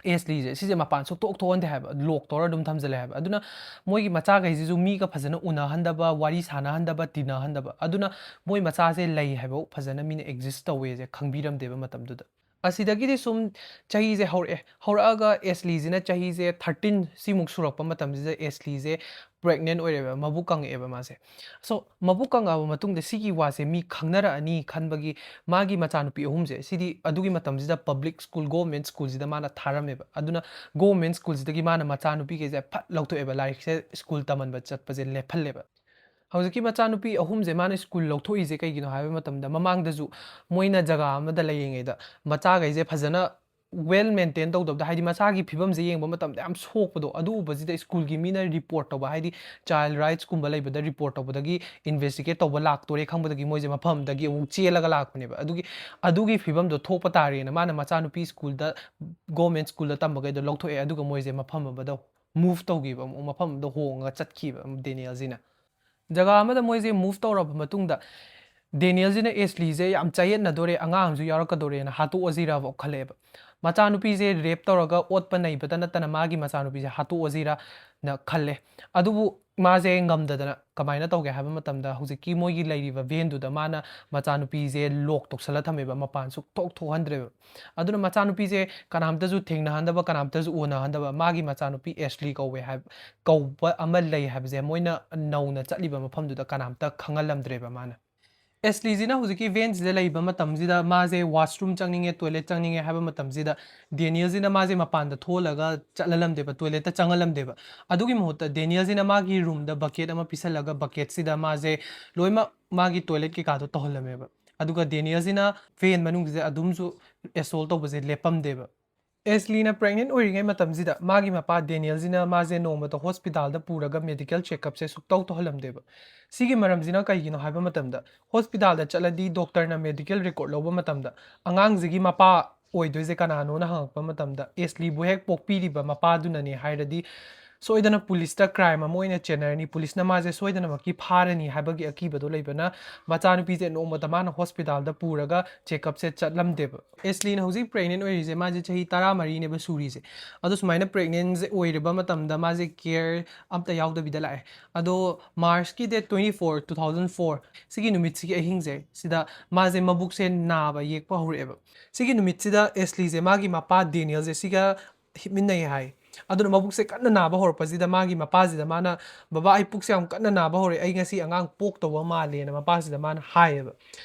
ꯑꯦꯁꯂꯤꯁꯦ, ꯁꯤꯁꯦ ꯃꯄꯥꯟ ꯁꯨꯛꯊꯣꯛ ꯊꯣꯛꯍꯟꯗꯦ ꯍꯥꯏꯕ, ꯂꯣꯛ ꯇꯧꯔ ꯑꯗꯨꯝ ꯊꯝꯖꯜꯂꯦ ꯍꯥꯏꯕ꯫ ꯑꯗꯨꯅ ꯃꯣꯏꯒꯤ ꯃꯆꯥꯈꯩꯁꯤꯁꯨ ꯃꯤꯒ ꯐꯖꯅ ꯎꯅꯍꯟꯗꯕ, ꯋꯥꯔꯤ ꯁꯥꯟꯅꯍꯟꯗꯕ, ꯇꯤꯟꯅꯍꯟꯗꯕ꯫ ꯑꯗꯨꯅ ꯃꯣꯏ ꯃꯆꯥꯁꯦ ꯂꯩ ꯍꯥꯏꯕ ꯐꯖꯅ ꯃꯤꯅ ꯑꯦꯛꯖꯤꯁ ꯇꯧꯋꯦꯁꯦ ꯈꯪꯕꯤꯔꯝꯗꯦꯕ ꯃꯇꯝꯗꯨꯗ꯫ ꯑꯁꯤꯗꯒꯤꯗꯤ ꯁꯨꯝ ꯆꯍꯤꯁꯦ ꯍꯧꯔꯛꯑꯦ꯫ ꯍꯧꯔꯛꯑꯒ ꯑꯦꯁꯂꯤꯁꯤꯅ ꯆꯍꯤꯁꯦ ꯊꯥꯔꯇꯤꯟ ꯁꯤꯃꯨꯛ ꯁꯨꯔꯛꯄ ꯃꯇꯝꯁꯤꯗ ꯑꯦꯁꯂꯤꯁꯦ ꯄ꯭ꯔꯦꯒꯅꯦꯟ ꯑꯣꯏꯔꯦꯕ, ꯃꯕꯨꯛ ꯀꯪꯉꯛꯑꯦꯕ ꯃꯥꯁꯦ꯫ ꯁꯣ, ꯃꯕꯨꯛ ꯀꯪꯉꯛꯑꯕ ꯃꯇꯨꯡꯗ ꯁꯤꯒꯤ ꯋꯥꯁꯦ ꯃꯤ ꯈꯪꯅꯔꯛꯑꯅꯤ ꯈꯟꯕꯒꯤ ꯃꯥꯒꯤ ꯃꯆꯥꯅꯨꯄꯤ ꯑꯍꯨꯝꯁꯦ, ꯁꯤꯗꯤ ꯑꯗꯨꯒꯤ ꯃꯇꯝꯁꯤꯗ ꯄꯕ꯭ꯂꯤꯛ ꯁ꯭ꯀꯨꯜ, ꯒꯣꯔꯃꯦꯟ ꯁ꯭ꯀꯨꯜꯁꯤꯗ ꯃꯥꯅ ꯊꯥꯔꯝꯃꯦꯕ꯫ ꯑꯗꯨꯅ ꯒꯣꯔꯃꯦꯟ ꯁ꯭ꯀꯨꯜꯁꯤꯗꯒꯤ ꯃꯥꯅ ꯃꯆꯥꯅꯨꯄꯤꯈꯩꯁꯦ ꯐꯠ ꯂꯧꯊꯣꯛꯑꯦꯕ, ꯂꯥꯏꯔꯤꯛꯁꯦ ꯁ꯭ꯀꯨꯜ ꯇꯝꯍꯟꯕ ꯆꯠꯄꯁꯦ ꯂꯦꯞꯍꯜꯂꯦꯕ꯫ ꯍꯧꯖꯤꯛꯀꯤ ꯃꯆꯥꯅꯨꯄꯤ ꯑꯍꯨꯝꯁꯦ ꯃꯥꯅ ꯁ꯭ꯀꯨꯜ ꯂꯧꯊꯣꯛꯏꯁꯦ ꯀꯩꯒꯤꯅꯣ ꯍꯥꯏꯕ ꯃꯇꯝꯗ, ꯃꯃꯥꯡꯗꯁꯨ ꯃꯣꯏꯅ ꯖꯒꯥ ꯑꯃꯗ ꯂꯩꯔꯤꯉꯩꯗ ꯃꯆꯥꯈꯩꯁꯦ ꯐꯖꯅ ꯋꯦꯜ ꯃꯦꯟꯇꯦꯟ ꯇꯧꯗꯕꯗ, ꯍꯥꯏꯗꯤ ꯃꯆꯥꯒꯤ ꯐꯤꯕꯝꯁꯦ ꯌꯦꯡꯕ ꯃꯇꯝꯗ ꯌꯥꯝ ꯁꯣꯛꯄꯗꯣ, ꯑꯗꯨ ꯎꯕꯁꯤꯗ ꯁ꯭ꯀꯨꯜꯒꯤ ꯃꯤꯅ ꯔꯤꯄꯣꯔꯠ ꯇꯧꯕ, ꯍꯥꯏꯗꯤ ꯆꯥꯏꯜ ꯔꯥꯏꯠꯁꯀꯨꯝꯕ ꯂꯩꯕꯗ ꯔꯤꯄꯣꯔꯠ ꯇꯧꯕꯗꯒꯤ ꯏꯟꯚꯦꯁꯇꯤꯒꯦꯠ ꯇꯧꯕ ꯂꯥꯛꯇꯣꯔꯦ ꯈꯪꯕꯗꯒꯤ ꯃꯣꯏꯁꯦ ꯃꯐꯝꯗꯒꯤ ꯑꯃꯨꯛ ꯆꯦꯜꯂꯒ ꯂꯥꯛꯄꯅꯦꯕ꯫ ꯑꯗꯨꯒꯤ, ꯑꯗꯨꯒꯤ ꯐꯤꯕꯝꯗꯣ ꯊꯣꯛꯄ ꯇꯥꯔꯦꯅ ꯃꯥꯅ ꯃꯆꯥꯅꯨꯄꯤ ꯁ꯭ꯀꯨꯜꯗ, ꯒꯣꯔꯃꯦꯟ ꯁ꯭ꯀꯨꯜꯗ ꯇꯝꯕꯈꯩꯗꯣ ꯂꯧꯊꯣꯛꯑꯦ, ꯑꯗꯨꯒ ꯃꯣꯏꯁꯦ ꯃꯐꯝ ꯑꯃꯗ ꯃꯨꯚ ꯇꯧꯈꯤꯕ, ꯑꯃꯨꯛ ꯃꯐꯝ ꯑꯃꯗ ꯍꯣꯡꯉꯒ ꯆꯠꯈꯤꯕ ꯗꯦꯅꯤꯌꯦꯜꯁꯤꯅ꯫ ꯖꯒꯥ ꯑꯃꯗ ꯃꯣꯏꯁꯦ ꯃꯨꯚ ꯇꯧꯔꯕ ꯃꯇꯨꯡꯗ, ꯗꯦꯅꯤꯌꯦꯜꯁꯤꯅ ꯑꯦꯁꯂꯤꯁꯦ ꯌꯥꯝ ꯆꯌꯦꯠꯅꯗꯣꯔꯦ, ꯑꯉꯥꯡ ꯑꯃꯁꯨ ꯌꯥꯎꯔꯛꯀꯗꯣꯔꯦꯅ ꯍꯥꯠꯇꯣꯛꯑꯁꯤꯔꯕ ꯈꯜꯂꯛꯑꯦꯕ꯫ ꯃꯆꯥꯅꯨꯄꯤꯁꯦ ꯔꯦꯞ ꯇꯧꯔꯒ ꯑꯣꯠꯄ ꯅꯩꯕꯇ ꯅꯠꯇꯅ ꯃꯥꯒꯤ ꯃꯆꯥꯅꯨꯄꯤꯁꯦ ꯍꯥꯠꯇꯣꯛꯑꯁꯤꯔꯅ ꯈꯜꯂꯦ꯫ ꯑꯗꯨꯕꯨ ꯃꯥꯁꯦ ꯉꯝꯗꯗꯅ ꯀꯃꯥꯏꯅ ꯇꯧꯒꯦ ꯍꯥꯏꯕ ꯃꯇꯝꯗ, ꯍꯧꯖꯤꯛꯀꯤ ꯃꯣꯏꯒꯤ ꯂꯩꯔꯤꯕ ꯚꯦꯟꯗꯨꯗ ꯃꯥꯅ ꯃꯆꯥꯅꯨꯄꯤꯁꯦ ꯂꯣꯛ ꯇꯧꯁꯜꯂ ꯊꯝꯃꯦꯕ, ꯃꯄꯥꯟ ꯁꯨꯛꯊꯣꯛ ꯊꯣꯛꯍꯟꯗ꯭ꯔꯦꯕ꯫ ꯑꯗꯨꯅ ꯃꯆꯥꯅꯨꯄꯤꯁꯦ ꯀꯅꯥꯝꯇꯁꯨ ꯊꯦꯡꯅꯍꯟꯗꯕ, ꯀꯅꯥꯝꯇꯁꯨ ꯎꯅꯍꯟꯗꯕ, ꯃꯥꯒꯤ ꯃꯆꯥꯅꯨꯄꯤ ꯑꯦꯁꯂꯤ ꯀꯧꯋꯦ ꯍꯥꯏꯕ, ꯀꯧꯕ ꯑꯃ ꯂꯩ ꯍꯥꯏꯕꯁꯦ ꯃꯣꯏꯅ ꯅꯧꯅ ꯆꯠꯂꯤꯕ ꯃꯐꯝꯗꯨꯗ ꯀꯅꯥꯝꯇ ꯈꯪꯍꯜꯂꯝꯗ꯭ꯔꯦꯕ ꯃꯥꯅ꯫ ꯑꯦꯁꯂꯤꯁꯤꯅ ꯍꯧꯖꯤꯛꯀꯤ ꯚꯦꯟꯁꯤꯗ ꯂꯩꯕ ꯃꯇꯝꯁꯤꯗ ꯃꯥꯁꯦ ꯋꯥꯁꯔꯨꯝ ꯆꯪꯅꯤꯡꯉꯦ, ꯇꯣꯏꯂꯦꯠ ꯆꯪꯅꯤꯡꯉꯦ ꯍꯥꯏꯕ ꯃꯇꯝꯁꯤꯗ, ꯗꯦꯅꯤꯌꯦꯜꯁꯤꯅ ꯃꯥꯁꯦ ꯃꯄꯥꯟꯗ ꯊꯣꯛꯍꯜꯂꯒ ꯆꯠꯍꯜꯂꯝꯗꯦꯕ, ꯇꯣꯏꯂꯦꯠꯇ ꯆꯪꯍꯜꯂꯝꯗꯦꯕ꯫ ꯑꯗꯨꯒꯤ ꯃꯍꯨꯠꯇ ꯗꯦꯅꯤꯌꯦꯜꯁꯤꯅ ꯃꯥꯒꯤ ꯔꯨꯝꯗ ꯕꯀꯦꯠ ꯑꯃ ꯄꯤꯁꯜꯂꯒ ꯕꯀꯦꯠꯁꯤꯗ ꯃꯥꯁꯦ ꯂꯣꯏꯅꯃꯛ ꯃꯥꯒꯤ ꯇꯣꯏꯂꯦꯠ ꯀꯩꯀꯥꯗꯣ ꯇꯧꯍꯜꯂꯝꯃꯦꯕ꯫ ꯑꯗꯨꯒ ꯗꯦꯅꯤꯌꯦꯜꯁꯤꯅ ꯚꯦꯟ ꯃꯅꯨꯡꯁꯤꯗ ꯑꯗꯨꯝꯁꯨ ꯑꯦꯁꯣꯜ ꯇꯧꯕꯁꯦ ꯂꯦꯞꯄꯝꯗꯦꯕ꯫ ꯑꯦꯁꯂꯤꯅ ꯄ꯭ꯔꯦꯒꯅꯦꯟ ꯑꯣꯏꯔꯤꯉꯩ ꯃꯇꯝꯁꯤꯗ ꯃꯥꯒꯤ ꯃꯄꯥ ꯗꯦꯅꯤꯌꯦꯜꯁꯤꯅ ꯃꯥꯁꯦ ꯅꯣꯡꯃꯇ ꯍꯣꯁꯄꯤꯇꯥꯜꯗ ꯄꯨꯔꯒ ꯃꯦꯗꯤꯀꯦꯜ ꯆꯦꯛꯑꯞꯁꯦ ꯁꯨꯛꯇꯧ ꯇꯧꯍꯜꯂꯝꯗꯦꯕ꯫ ꯁꯤꯒꯤ ꯃꯔꯝꯁꯤꯅ ꯀꯩꯒꯤꯅꯣ ꯍꯥꯏꯕ ꯃꯇꯝꯗ, ꯍꯣꯁꯄꯤꯇꯥꯜꯗ ꯆꯠꯂꯗꯤ ꯗꯣꯛꯇꯔꯅ ꯃꯦꯗꯤꯀꯦꯜ ꯔꯦꯀꯣꯔꯠ ꯂꯧꯕ ꯃꯇꯝꯗ ꯑꯉꯥꯡꯁꯤꯒꯤ ꯃꯄꯥ ꯑꯣꯏꯗꯣꯏꯁꯦ ꯀꯅꯥꯅꯣꯅ ꯍꯪꯉꯛꯄ ꯃꯇꯝꯗ, ꯑꯦꯁꯂꯤꯕꯨ ꯍꯦꯛ ꯄꯣꯛꯄꯤꯔꯤꯕ ꯃꯄꯥꯗꯨꯅꯅꯦ ꯍꯥꯏꯔꯗꯤ, ꯁꯣꯏꯗꯅ ꯄꯨꯂꯤꯁꯇ ꯀ꯭ꯔꯥꯏꯝ ꯑꯃ ꯑꯣꯏꯅ ꯆꯦꯟꯅꯔꯅꯤ, ꯄꯨꯂꯤꯁꯅ ꯃꯥꯁꯦ ꯁꯣꯏꯗꯅꯃꯛꯀꯤ ꯐꯥꯔꯅꯤ ꯍꯥꯏꯕꯒꯤ ꯑꯀꯤꯕꯗꯣ ꯂꯩꯕꯅ ꯃꯆꯥꯅꯨꯄꯤꯁꯦ ꯅꯣꯡꯃꯇ ꯃꯥꯅ ꯍꯣꯁꯄꯤꯇꯥꯜꯗ ꯄꯨꯔꯒ ꯆꯦꯛꯑꯞꯁꯦ ꯆꯠꯂꯝꯗꯦꯕ꯫ ꯑꯦꯁꯂꯤꯅ ꯍꯧꯖꯤꯛ ꯄ꯭ꯔꯦꯒꯅꯦꯟ ꯑꯣꯏꯔꯤꯁꯦ ꯃꯥꯁꯦ ꯆꯍꯤ ꯇꯔꯥꯃꯔꯤꯅꯦꯕ ꯁꯨꯔꯤꯁꯦ꯫ ꯑꯗꯣ ꯁꯨꯃꯥꯏꯅ ꯄ꯭ꯔꯦꯒꯅꯦꯟꯁꯦ ꯑꯣꯏꯔꯕ ꯃꯇꯝꯗ ꯃꯥꯁꯦ ꯀꯦꯌꯔ ꯑꯝꯇ ꯌꯥꯎꯗꯕꯤꯗ ꯂꯥꯛꯑꯦ꯫ ꯑꯗꯣ ꯃꯥꯔꯁꯀꯤ date twenty four, two thousand four, ꯁꯤꯒꯤ ꯅꯨꯃꯤꯠꯁꯤꯒꯤ ꯑꯍꯤꯡꯁꯦ ꯁꯤꯗ ꯃꯥꯁꯦ ꯃꯕꯨꯛꯁꯦ ꯅꯥꯕ ꯌꯦꯛꯄ ꯍꯧꯔꯛꯑꯦꯕ꯫ ꯁꯤꯒꯤ ꯅꯨꯃꯤꯠꯁꯤꯗ ꯑꯦꯁꯂꯤꯁꯦ ꯃꯥꯒꯤ ꯃꯄꯥ ꯗꯦꯅꯤꯌꯦꯜꯁꯦ ꯁꯤꯒ ꯍꯤꯞꯃꯤꯟꯅꯩ ꯍꯥꯏ꯫ ꯑꯗꯨꯅ ꯃꯕꯨꯛꯁꯦ ꯀꯟꯅ ꯅꯥꯕ ꯍꯧꯔꯛꯄꯁꯤꯗ ꯃꯥꯒꯤ ꯃꯄꯥꯁꯤꯗ ꯃꯥꯅ, "ꯕꯕꯥ, ꯑꯩ ꯄꯨꯛꯁꯦ ꯌꯥꯝ ꯀꯟꯅ ꯅꯥꯕ ꯍꯧꯔꯛꯑꯦ, ꯑꯩ ꯉꯁꯤ ꯑꯉꯥꯡ ꯄꯣꯛꯇꯧꯕ ꯃꯥꯜꯂꯦꯅ" ꯃꯄꯥꯁꯤꯗ ꯃꯥꯅ ꯍꯥꯏꯌꯦꯕ꯫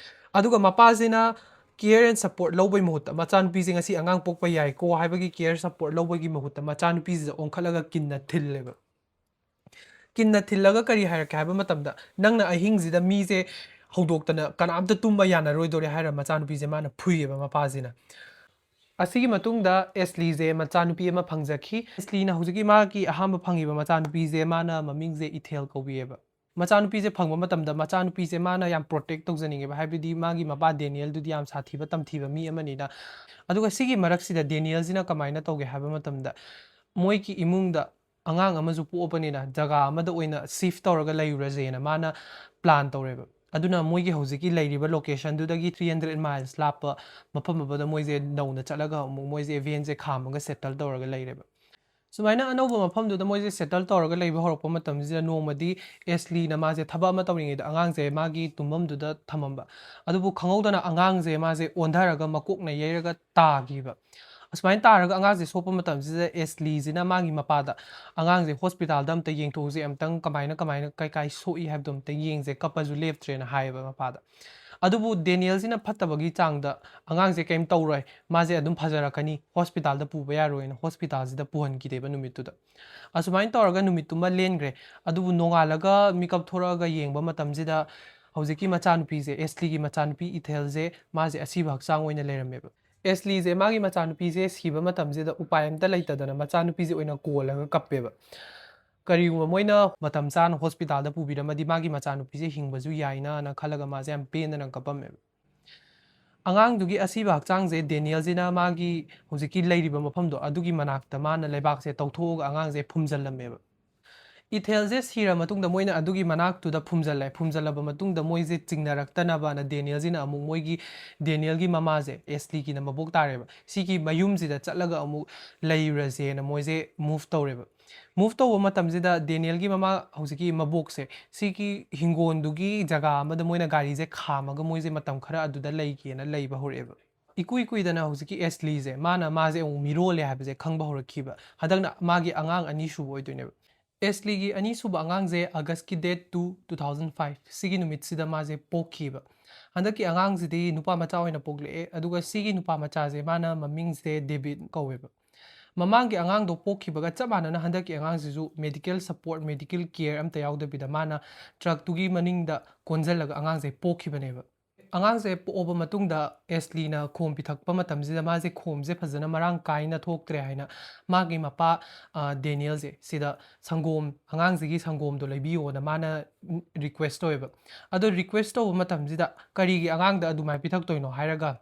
ꯑꯗꯨꯒ ꯃꯄꯥꯁꯤꯅ ꯀꯦꯌꯔ ꯑꯦꯟ ꯁꯞꯄꯣꯔꯠ ꯂꯧꯕꯩ ꯃꯍꯨꯠꯇ, "ꯃꯆꯥꯅꯨꯄꯤꯁꯦ ꯉꯁꯤ ꯑꯉꯥꯡ ꯄꯣꯛꯄ ꯌꯥꯏꯀꯣ" ꯍꯥꯏꯕꯒꯤ ꯀꯦꯌꯔ ꯁꯞꯄꯣꯔꯠ ꯂꯧꯕꯒꯤ ꯃꯍꯨꯠꯇ ꯃꯆꯥꯅꯨꯄꯤꯁꯤꯗ ꯑꯣꯟꯈꯠꯂꯒ ꯀꯤꯟꯅ ꯊꯤꯜꯂꯦꯕ꯫ ꯀꯤꯟꯅ ꯊꯤꯜꯂꯒ ꯀꯔꯤ ꯍꯥꯏꯔꯛꯀꯦ ꯍꯥꯏꯕ ꯃꯇꯝꯗ, "ꯅꯪꯅ ꯑꯍꯤꯡꯁꯤꯗ ꯃꯤꯁꯦ ꯍꯧꯗꯣꯛꯇꯅ ꯀꯅꯥꯝꯇ ꯇꯨꯝꯕ ꯌꯥꯅꯔꯣꯏꯗꯣꯔꯦ" ꯍꯥꯏꯔ ꯃꯆꯥꯅꯨꯄꯤꯁꯦ ꯃꯥꯅ ꯐꯨꯏꯌꯦꯕ ꯃꯄꯥꯁꯤꯅ꯫ ꯑꯁꯤꯒꯤ ꯃꯇꯨꯡꯗ ꯑꯦꯁꯂꯤꯁꯦ ꯃꯆꯥꯅꯨꯄꯤ ꯑꯃ ꯐꯪꯖꯈꯤ꯫ ꯑꯦꯁꯂꯤꯅ ꯍꯧꯖꯤꯛꯀꯤ ꯃꯥꯒꯤ ꯑꯍꯥꯟꯕ ꯐꯪꯉꯤꯕ ꯃꯆꯥꯅꯨꯄꯤꯁꯦ ꯃꯥꯅ ꯃꯃꯤꯡꯁꯦ ꯏꯊꯦꯜ ꯀꯧꯕꯤꯌꯦꯕ꯫ ꯃꯆꯥꯅꯨꯄꯤꯁꯦ ꯐꯪꯕ ꯃꯇꯝꯗ ꯃꯆꯥꯅꯨꯄꯤꯁꯦ ꯃꯥꯅ ꯌꯥꯝ ꯄ꯭ꯔꯣꯇꯦꯛ ꯇꯧꯖꯅꯤꯡꯉꯦꯕ, ꯍꯥꯏꯕꯗꯤ ꯃꯥꯒꯤ ꯃꯄꯥ ꯗꯦꯅꯤꯌꯦꯜꯗꯨꯗꯤ ꯌꯥꯝ ꯁꯥꯊꯤꯕ ꯇꯝꯊꯤꯕ ꯃꯤ ꯑꯃꯅꯤꯅ꯫ ꯑꯗꯨꯒ ꯁꯤꯒꯤ ꯃꯔꯛꯁꯤꯗ ꯗꯦꯅꯤꯌꯦꯜꯁꯤꯅ ꯀꯃꯥꯏꯅ ꯇꯧꯒꯦ ꯍꯥꯏꯕ ꯃꯇꯝꯗ, ꯃꯣꯏꯒꯤ ꯏꯃꯨꯡꯗ ꯑꯉꯥꯡ ꯑꯃꯁꯨ ꯄꯣꯛꯑꯕꯅꯤꯅ ꯖꯒꯥ ꯑꯃꯗ ꯑꯣꯏꯅ ꯁꯤꯐ ꯇꯧꯔꯒ ꯂꯩꯔꯨꯔꯁꯦꯅ ꯃꯥꯅ ꯄ꯭ꯂꯥꯟ ꯇꯧꯔꯦꯕ꯫ ꯑꯗꯨꯅ ꯃꯣꯏꯒꯤ ꯍꯧꯖꯤꯛꯀꯤ ꯂꯩꯔꯤꯕ ꯂꯣꯀꯦꯁꯟꯗꯨꯗꯒꯤ ꯊ꯭ꯔꯤ ꯍꯟꯗ꯭ꯔꯦꯠ ꯃꯥꯏꯜꯁ ꯂꯥꯞꯄ ꯃꯐꯝ ꯑꯃꯗ ꯃꯣꯏꯁꯦ ꯅꯧꯅ ꯆꯠꯂꯒ ꯑꯃꯨꯛ ꯃꯣꯏꯁꯦ ꯚꯦꯟꯁꯦ ꯈꯥꯝꯃꯒ ꯁꯦꯇꯜ ꯇꯧꯔꯒ ꯂꯩꯔꯦꯕ꯫ ꯁꯨꯃꯥꯏꯅ ꯑꯅꯧꯕ ꯃꯐꯝꯗꯨꯗ ꯃꯣꯏꯁꯦ ꯁꯦꯇꯜ ꯇꯧꯔꯒ ꯂꯩꯕ ꯍꯧꯔꯛꯄ ꯃꯇꯝꯁꯤꯗ, ꯅꯣꯡꯃꯗꯤ ꯑꯦꯁꯂꯤꯅ ꯃꯥꯁꯦ ꯊꯕꯛ ꯑꯃ ꯇꯧꯔꯤꯉꯩꯗ ꯑꯉꯥꯡꯁꯦ ꯃꯥꯒꯤ ꯇꯨꯝꯐꯝꯗꯨꯗ ꯊꯝꯃꯝꯕ꯫ ꯑꯗꯨꯕꯨ ꯈꯪꯍꯧꯗꯅ ꯑꯉꯥꯡꯁꯦ ꯃꯥꯁꯦ ꯑꯣꯟꯊꯔꯒ ꯃꯀꯣꯛꯅ ꯌꯩꯔꯒ ꯇꯥꯈꯤꯕ꯫ ꯑꯁꯨꯃꯥꯏꯅ ꯇꯥꯔꯒ ꯑꯉꯥꯡꯁꯦ ꯁꯣꯛꯄ ꯃꯇꯝꯁꯤꯗ ꯑꯦꯁꯂꯤꯁꯤꯅ ꯃꯥꯒꯤ ꯃꯄꯥꯗ, "ꯑꯉꯥꯡꯁꯦ ꯍꯣꯁꯄꯤꯇꯥꯜꯗ ꯑꯝꯇ ꯌꯦꯡꯊꯣꯛꯎꯁꯦ, ꯑꯝꯇꯪ ꯀꯃꯥꯏꯅ ꯀꯃꯥꯏꯅ ꯀꯩ ꯀꯥꯏ ꯁꯣꯛꯏ ꯍꯥꯏꯕꯗꯣ ꯑꯝꯇ ꯌꯦꯡꯁꯦ, ꯀꯞꯄꯁꯨ ꯂꯦꯞꯇ꯭ꯔꯦꯅ" ꯍꯥꯏꯌꯦꯕ ꯃꯄꯥꯗ꯫ ꯑꯗꯨꯕꯨ ꯗꯦꯅꯤꯌꯦꯜꯁꯤꯅ ꯐꯠꯇꯕꯒꯤ ꯆꯥꯡꯗ, "ꯑꯉꯥꯡꯁꯦ ꯀꯩꯝ ꯇꯧꯔꯣꯏ, ꯃꯥꯁꯦ ꯑꯗꯨꯝ ꯐꯖꯔꯛꯀꯅꯤ, ꯍꯣꯁꯄꯤꯇꯥꯜꯗ ꯄꯨꯕ ꯌꯥꯔꯣꯏꯅ" ꯍꯣꯁꯄꯤꯇꯥꯜꯁꯤꯗ ꯄꯨꯍꯟꯈꯤꯗꯦꯕ ꯅꯨꯃꯤꯠꯇꯨꯗ꯫ ꯑꯁꯨꯃꯥꯏꯅ ꯇꯧꯔꯒ ꯅꯨꯃꯤꯠꯇꯨꯃ ꯂꯦꯟꯈ꯭ꯔꯦ꯫ ꯑꯗꯨꯕꯨ ꯅꯣꯡꯉꯥꯜꯂꯒ ꯃꯤꯀꯞ ꯊꯣꯔꯛꯑꯒ ꯌꯦꯡꯕ ꯃꯇꯝꯁꯤꯗ ꯍꯧꯖꯤꯛꯀꯤ ꯃꯆꯥꯅꯨꯄꯤꯁꯦ, ꯑꯦꯁꯂꯤꯒꯤ ꯃꯆꯥꯅꯨꯄꯤ ꯏꯊꯦꯜꯁꯦ, ꯃꯥꯁꯦ ꯑꯁꯤꯕ ꯍꯛꯆꯥꯡ ꯑꯣꯏꯅ ꯂꯩꯔꯝꯃꯦꯕ꯫ ꯑꯦꯁꯂꯤꯁꯦ ꯃꯥꯒꯤ ꯃꯆꯥꯅꯨꯄꯤꯁꯦ ꯁꯤꯕ ꯃꯇꯝꯁꯤꯗ ꯎꯄꯥꯏ ꯑꯝꯇ ꯂꯩꯇꯗꯅ ꯃꯆꯥꯅꯨꯄꯤꯁꯦ ꯑꯣꯏꯅ ꯀꯣꯜꯂꯒ ꯀꯞꯄꯦꯕ꯫ ꯀꯔꯤꯒꯨꯝꯕ ꯃꯣꯏꯅ ꯃꯇꯝ ꯆꯥꯅ ꯍꯣꯁꯄꯤꯇꯥꯜꯗ ꯄꯨꯕꯤꯔꯝꯃꯗꯤ ꯃꯥꯒꯤ ꯃꯆꯥꯅꯨꯄꯤꯁꯦ ꯍꯤꯡꯕꯁꯨ ꯌꯥꯏꯅꯅ ꯈꯜꯂꯒ ꯃꯥꯁꯦ ꯌꯥꯝ ꯄꯦꯟꯗꯅ ꯀꯞꯄꯝꯃꯦꯕ꯫ ꯑꯉꯥꯡꯗꯨꯒꯤ ꯑꯁꯤꯕ ꯍꯛꯆꯥꯡꯁꯦ ꯗꯦꯅꯤꯌꯦꯜꯁꯤꯅ ꯃꯥꯒꯤ ꯍꯧꯖꯤꯛꯀꯤ ꯂꯩꯔꯤꯕ ꯃꯐꯝꯗꯣ ꯑꯗꯨꯒꯤ ꯃꯅꯥꯛꯇ ꯃꯥꯅ ꯂꯩꯕꯥꯛꯁꯦ ꯇꯧꯊꯣꯛꯑꯒ ꯑꯉꯥꯡꯁꯦ ꯐꯨꯝꯖꯤꯜꯂꯝꯃꯦꯕ꯫ ꯏꯊꯦꯜꯁꯦ ꯁꯤꯔ ꯃꯇꯨꯡꯗ ꯃꯣꯏꯅ ꯑꯗꯨꯒꯤ ꯃꯅꯥꯛꯇꯨꯗ ꯐꯨꯝꯖꯤꯜꯂꯦ꯫ ꯐꯨꯝꯖꯤꯜꯂꯕ ꯃꯇꯨꯡꯗ ꯃꯣꯏꯁꯦ ꯆꯤꯡꯅꯔꯛꯇꯅꯕꯅ ꯗꯦꯅꯤꯌꯦꯜꯁꯤꯅ ꯑꯃꯨꯛ ꯃꯣꯏꯒꯤ, ꯗꯦꯅꯤꯌꯦꯜꯒꯤ ꯃꯃꯥꯁꯦ, ꯑꯦꯁꯂꯤꯒꯤꯅ ꯃꯕꯣꯛ ꯇꯥꯔꯦꯕ, ꯁꯤꯒꯤ ꯃꯌꯨꯝꯁꯤꯗ ꯆꯠꯂꯒ ꯑꯃꯨꯛ ꯂꯩꯔꯨꯔꯁꯦꯅ ꯃꯣꯏꯁꯦ ꯃꯨꯚ ꯇꯧꯔꯦꯕ꯫ ꯃꯨꯚ ꯇꯧꯕ ꯃꯇꯝꯁꯤꯗ ꯗꯦꯅꯤꯌꯦꯜꯒꯤ ꯃꯃꯥ, ꯍꯧꯖꯤꯛꯀꯤ ꯃꯕꯣꯛꯁꯦ, ꯁꯤꯒꯤ ꯍꯤꯡꯒꯣꯜꯗꯨꯒꯤ ꯖꯒꯥ ꯑꯃꯗ ꯃꯣꯏꯅ ꯒꯥꯔꯤꯁꯦ ꯈꯥꯝꯃꯒ ꯃꯣꯏꯁꯦ ꯃꯇꯝ ꯈꯔ ꯑꯗꯨꯗ ꯂꯩꯒꯦꯅ ꯂꯩꯕ ꯍꯧꯔꯛꯑꯦꯕ꯫ ꯏꯀꯨꯏ ꯀꯨꯏꯗꯅ ꯍꯧꯖꯤꯛꯀꯤ ꯑꯦꯁꯂꯤꯁꯦ, ꯃꯥꯅ ꯃꯥꯁꯦ ꯑꯃꯨꯛ ꯃꯤꯔꯣꯜꯂꯦ ꯍꯥꯏꯕꯁꯦ ꯈꯪꯕ ꯍꯧꯔꯛꯈꯤꯕ꯫ ꯍꯟꯗꯛꯅ ꯃꯥꯒꯤ ꯑꯉꯥꯡ ꯑꯅꯤꯁꯨꯕ ꯑꯣꯏꯗꯣꯏꯅꯦꯕ꯫ ꯑꯦꯁꯂꯤꯒꯤ ꯑꯅꯤꯁꯨꯕ ꯑꯉꯥꯡꯁꯦ ꯑꯥꯒꯁꯀꯤ date two, two thousand five, ꯁꯤꯒꯤ ꯅꯨꯃꯤꯠꯁꯤꯗ ꯃꯥꯁꯦ ꯄꯣꯛꯈꯤꯕ꯫ ꯍꯟꯗꯛꯀꯤ ꯑꯉꯥꯡꯁꯤꯗꯤ ꯅꯨꯄꯥ ꯃꯆꯥ ꯑꯣꯏꯅ ꯄꯣꯛꯂꯛꯑꯦ, ꯑꯗꯨꯒ ꯁꯤꯒꯤ ꯅꯨꯄꯥ ꯃꯆꯥꯁꯦ ꯃꯥꯅ ꯃꯃꯤꯡꯁꯦ ꯗꯦꯕꯤꯠ ꯀꯧꯋꯦꯕ꯫ ꯃꯃꯥꯡꯒꯤ ꯑꯉꯥꯡꯗꯣ ꯄꯣꯛꯈꯤꯕꯒ ꯆꯞ ꯃꯥꯟꯅꯅ ꯍꯟꯗꯛꯀꯤ ꯑꯉꯥꯡꯁꯤꯁꯨ medical support, medical care ꯑꯝꯇ ꯌꯥꯎꯗꯕꯤꯗ ꯃꯥꯅ ꯇ꯭ꯔꯛꯇꯨꯒꯤ ꯃꯅꯤꯡꯗ ꯀꯣꯟꯁꯤꯜꯂꯒ ꯑꯉꯥꯡꯁꯦ ꯄꯣꯛꯈꯤꯕꯅꯦꯕ꯫ ꯑꯉꯥꯡꯁꯦ ꯄꯣꯛꯑꯕ ꯃꯇꯨꯡꯗ ꯑꯦꯁꯂꯤꯅ ꯈꯣꯝ ꯄꯤꯊꯛꯄ ꯃꯇꯝꯁꯤꯗ ꯃꯥꯁꯦ ꯈꯣꯝꯁꯦ ꯐꯖꯅ ꯃꯔꯥꯡ ꯀꯥꯏꯅ ꯊꯣꯛꯇ꯭ꯔꯦ ꯍꯥꯏꯅ ꯃꯥꯒꯤ ꯃꯄꯥ, ꯑ, ꯗꯦꯅꯤꯌꯦꯜꯁꯦ ꯁꯤꯗ ꯁꯪꯒꯣꯝ, ꯑꯉꯥꯡꯁꯤꯒꯤ ꯁꯪꯒꯣꯝꯗꯣ ꯂꯩꯕꯤꯌꯣꯅ ꯃꯥꯅ ꯔꯤꯀ꯭ꯋꯦꯁ ꯇꯧꯋꯦꯕ꯫ ꯑꯗꯣ ꯔꯤꯀ꯭ꯋꯦꯁ ꯇꯧꯕ ꯃꯇꯝꯁꯤꯗ ꯀꯔꯤꯒꯤ ꯑꯉꯥꯡꯗ ꯑꯗꯨꯃꯥꯏꯅ ꯄꯤꯊꯛꯇꯣꯏꯅꯣ ꯍꯥꯏꯔꯒ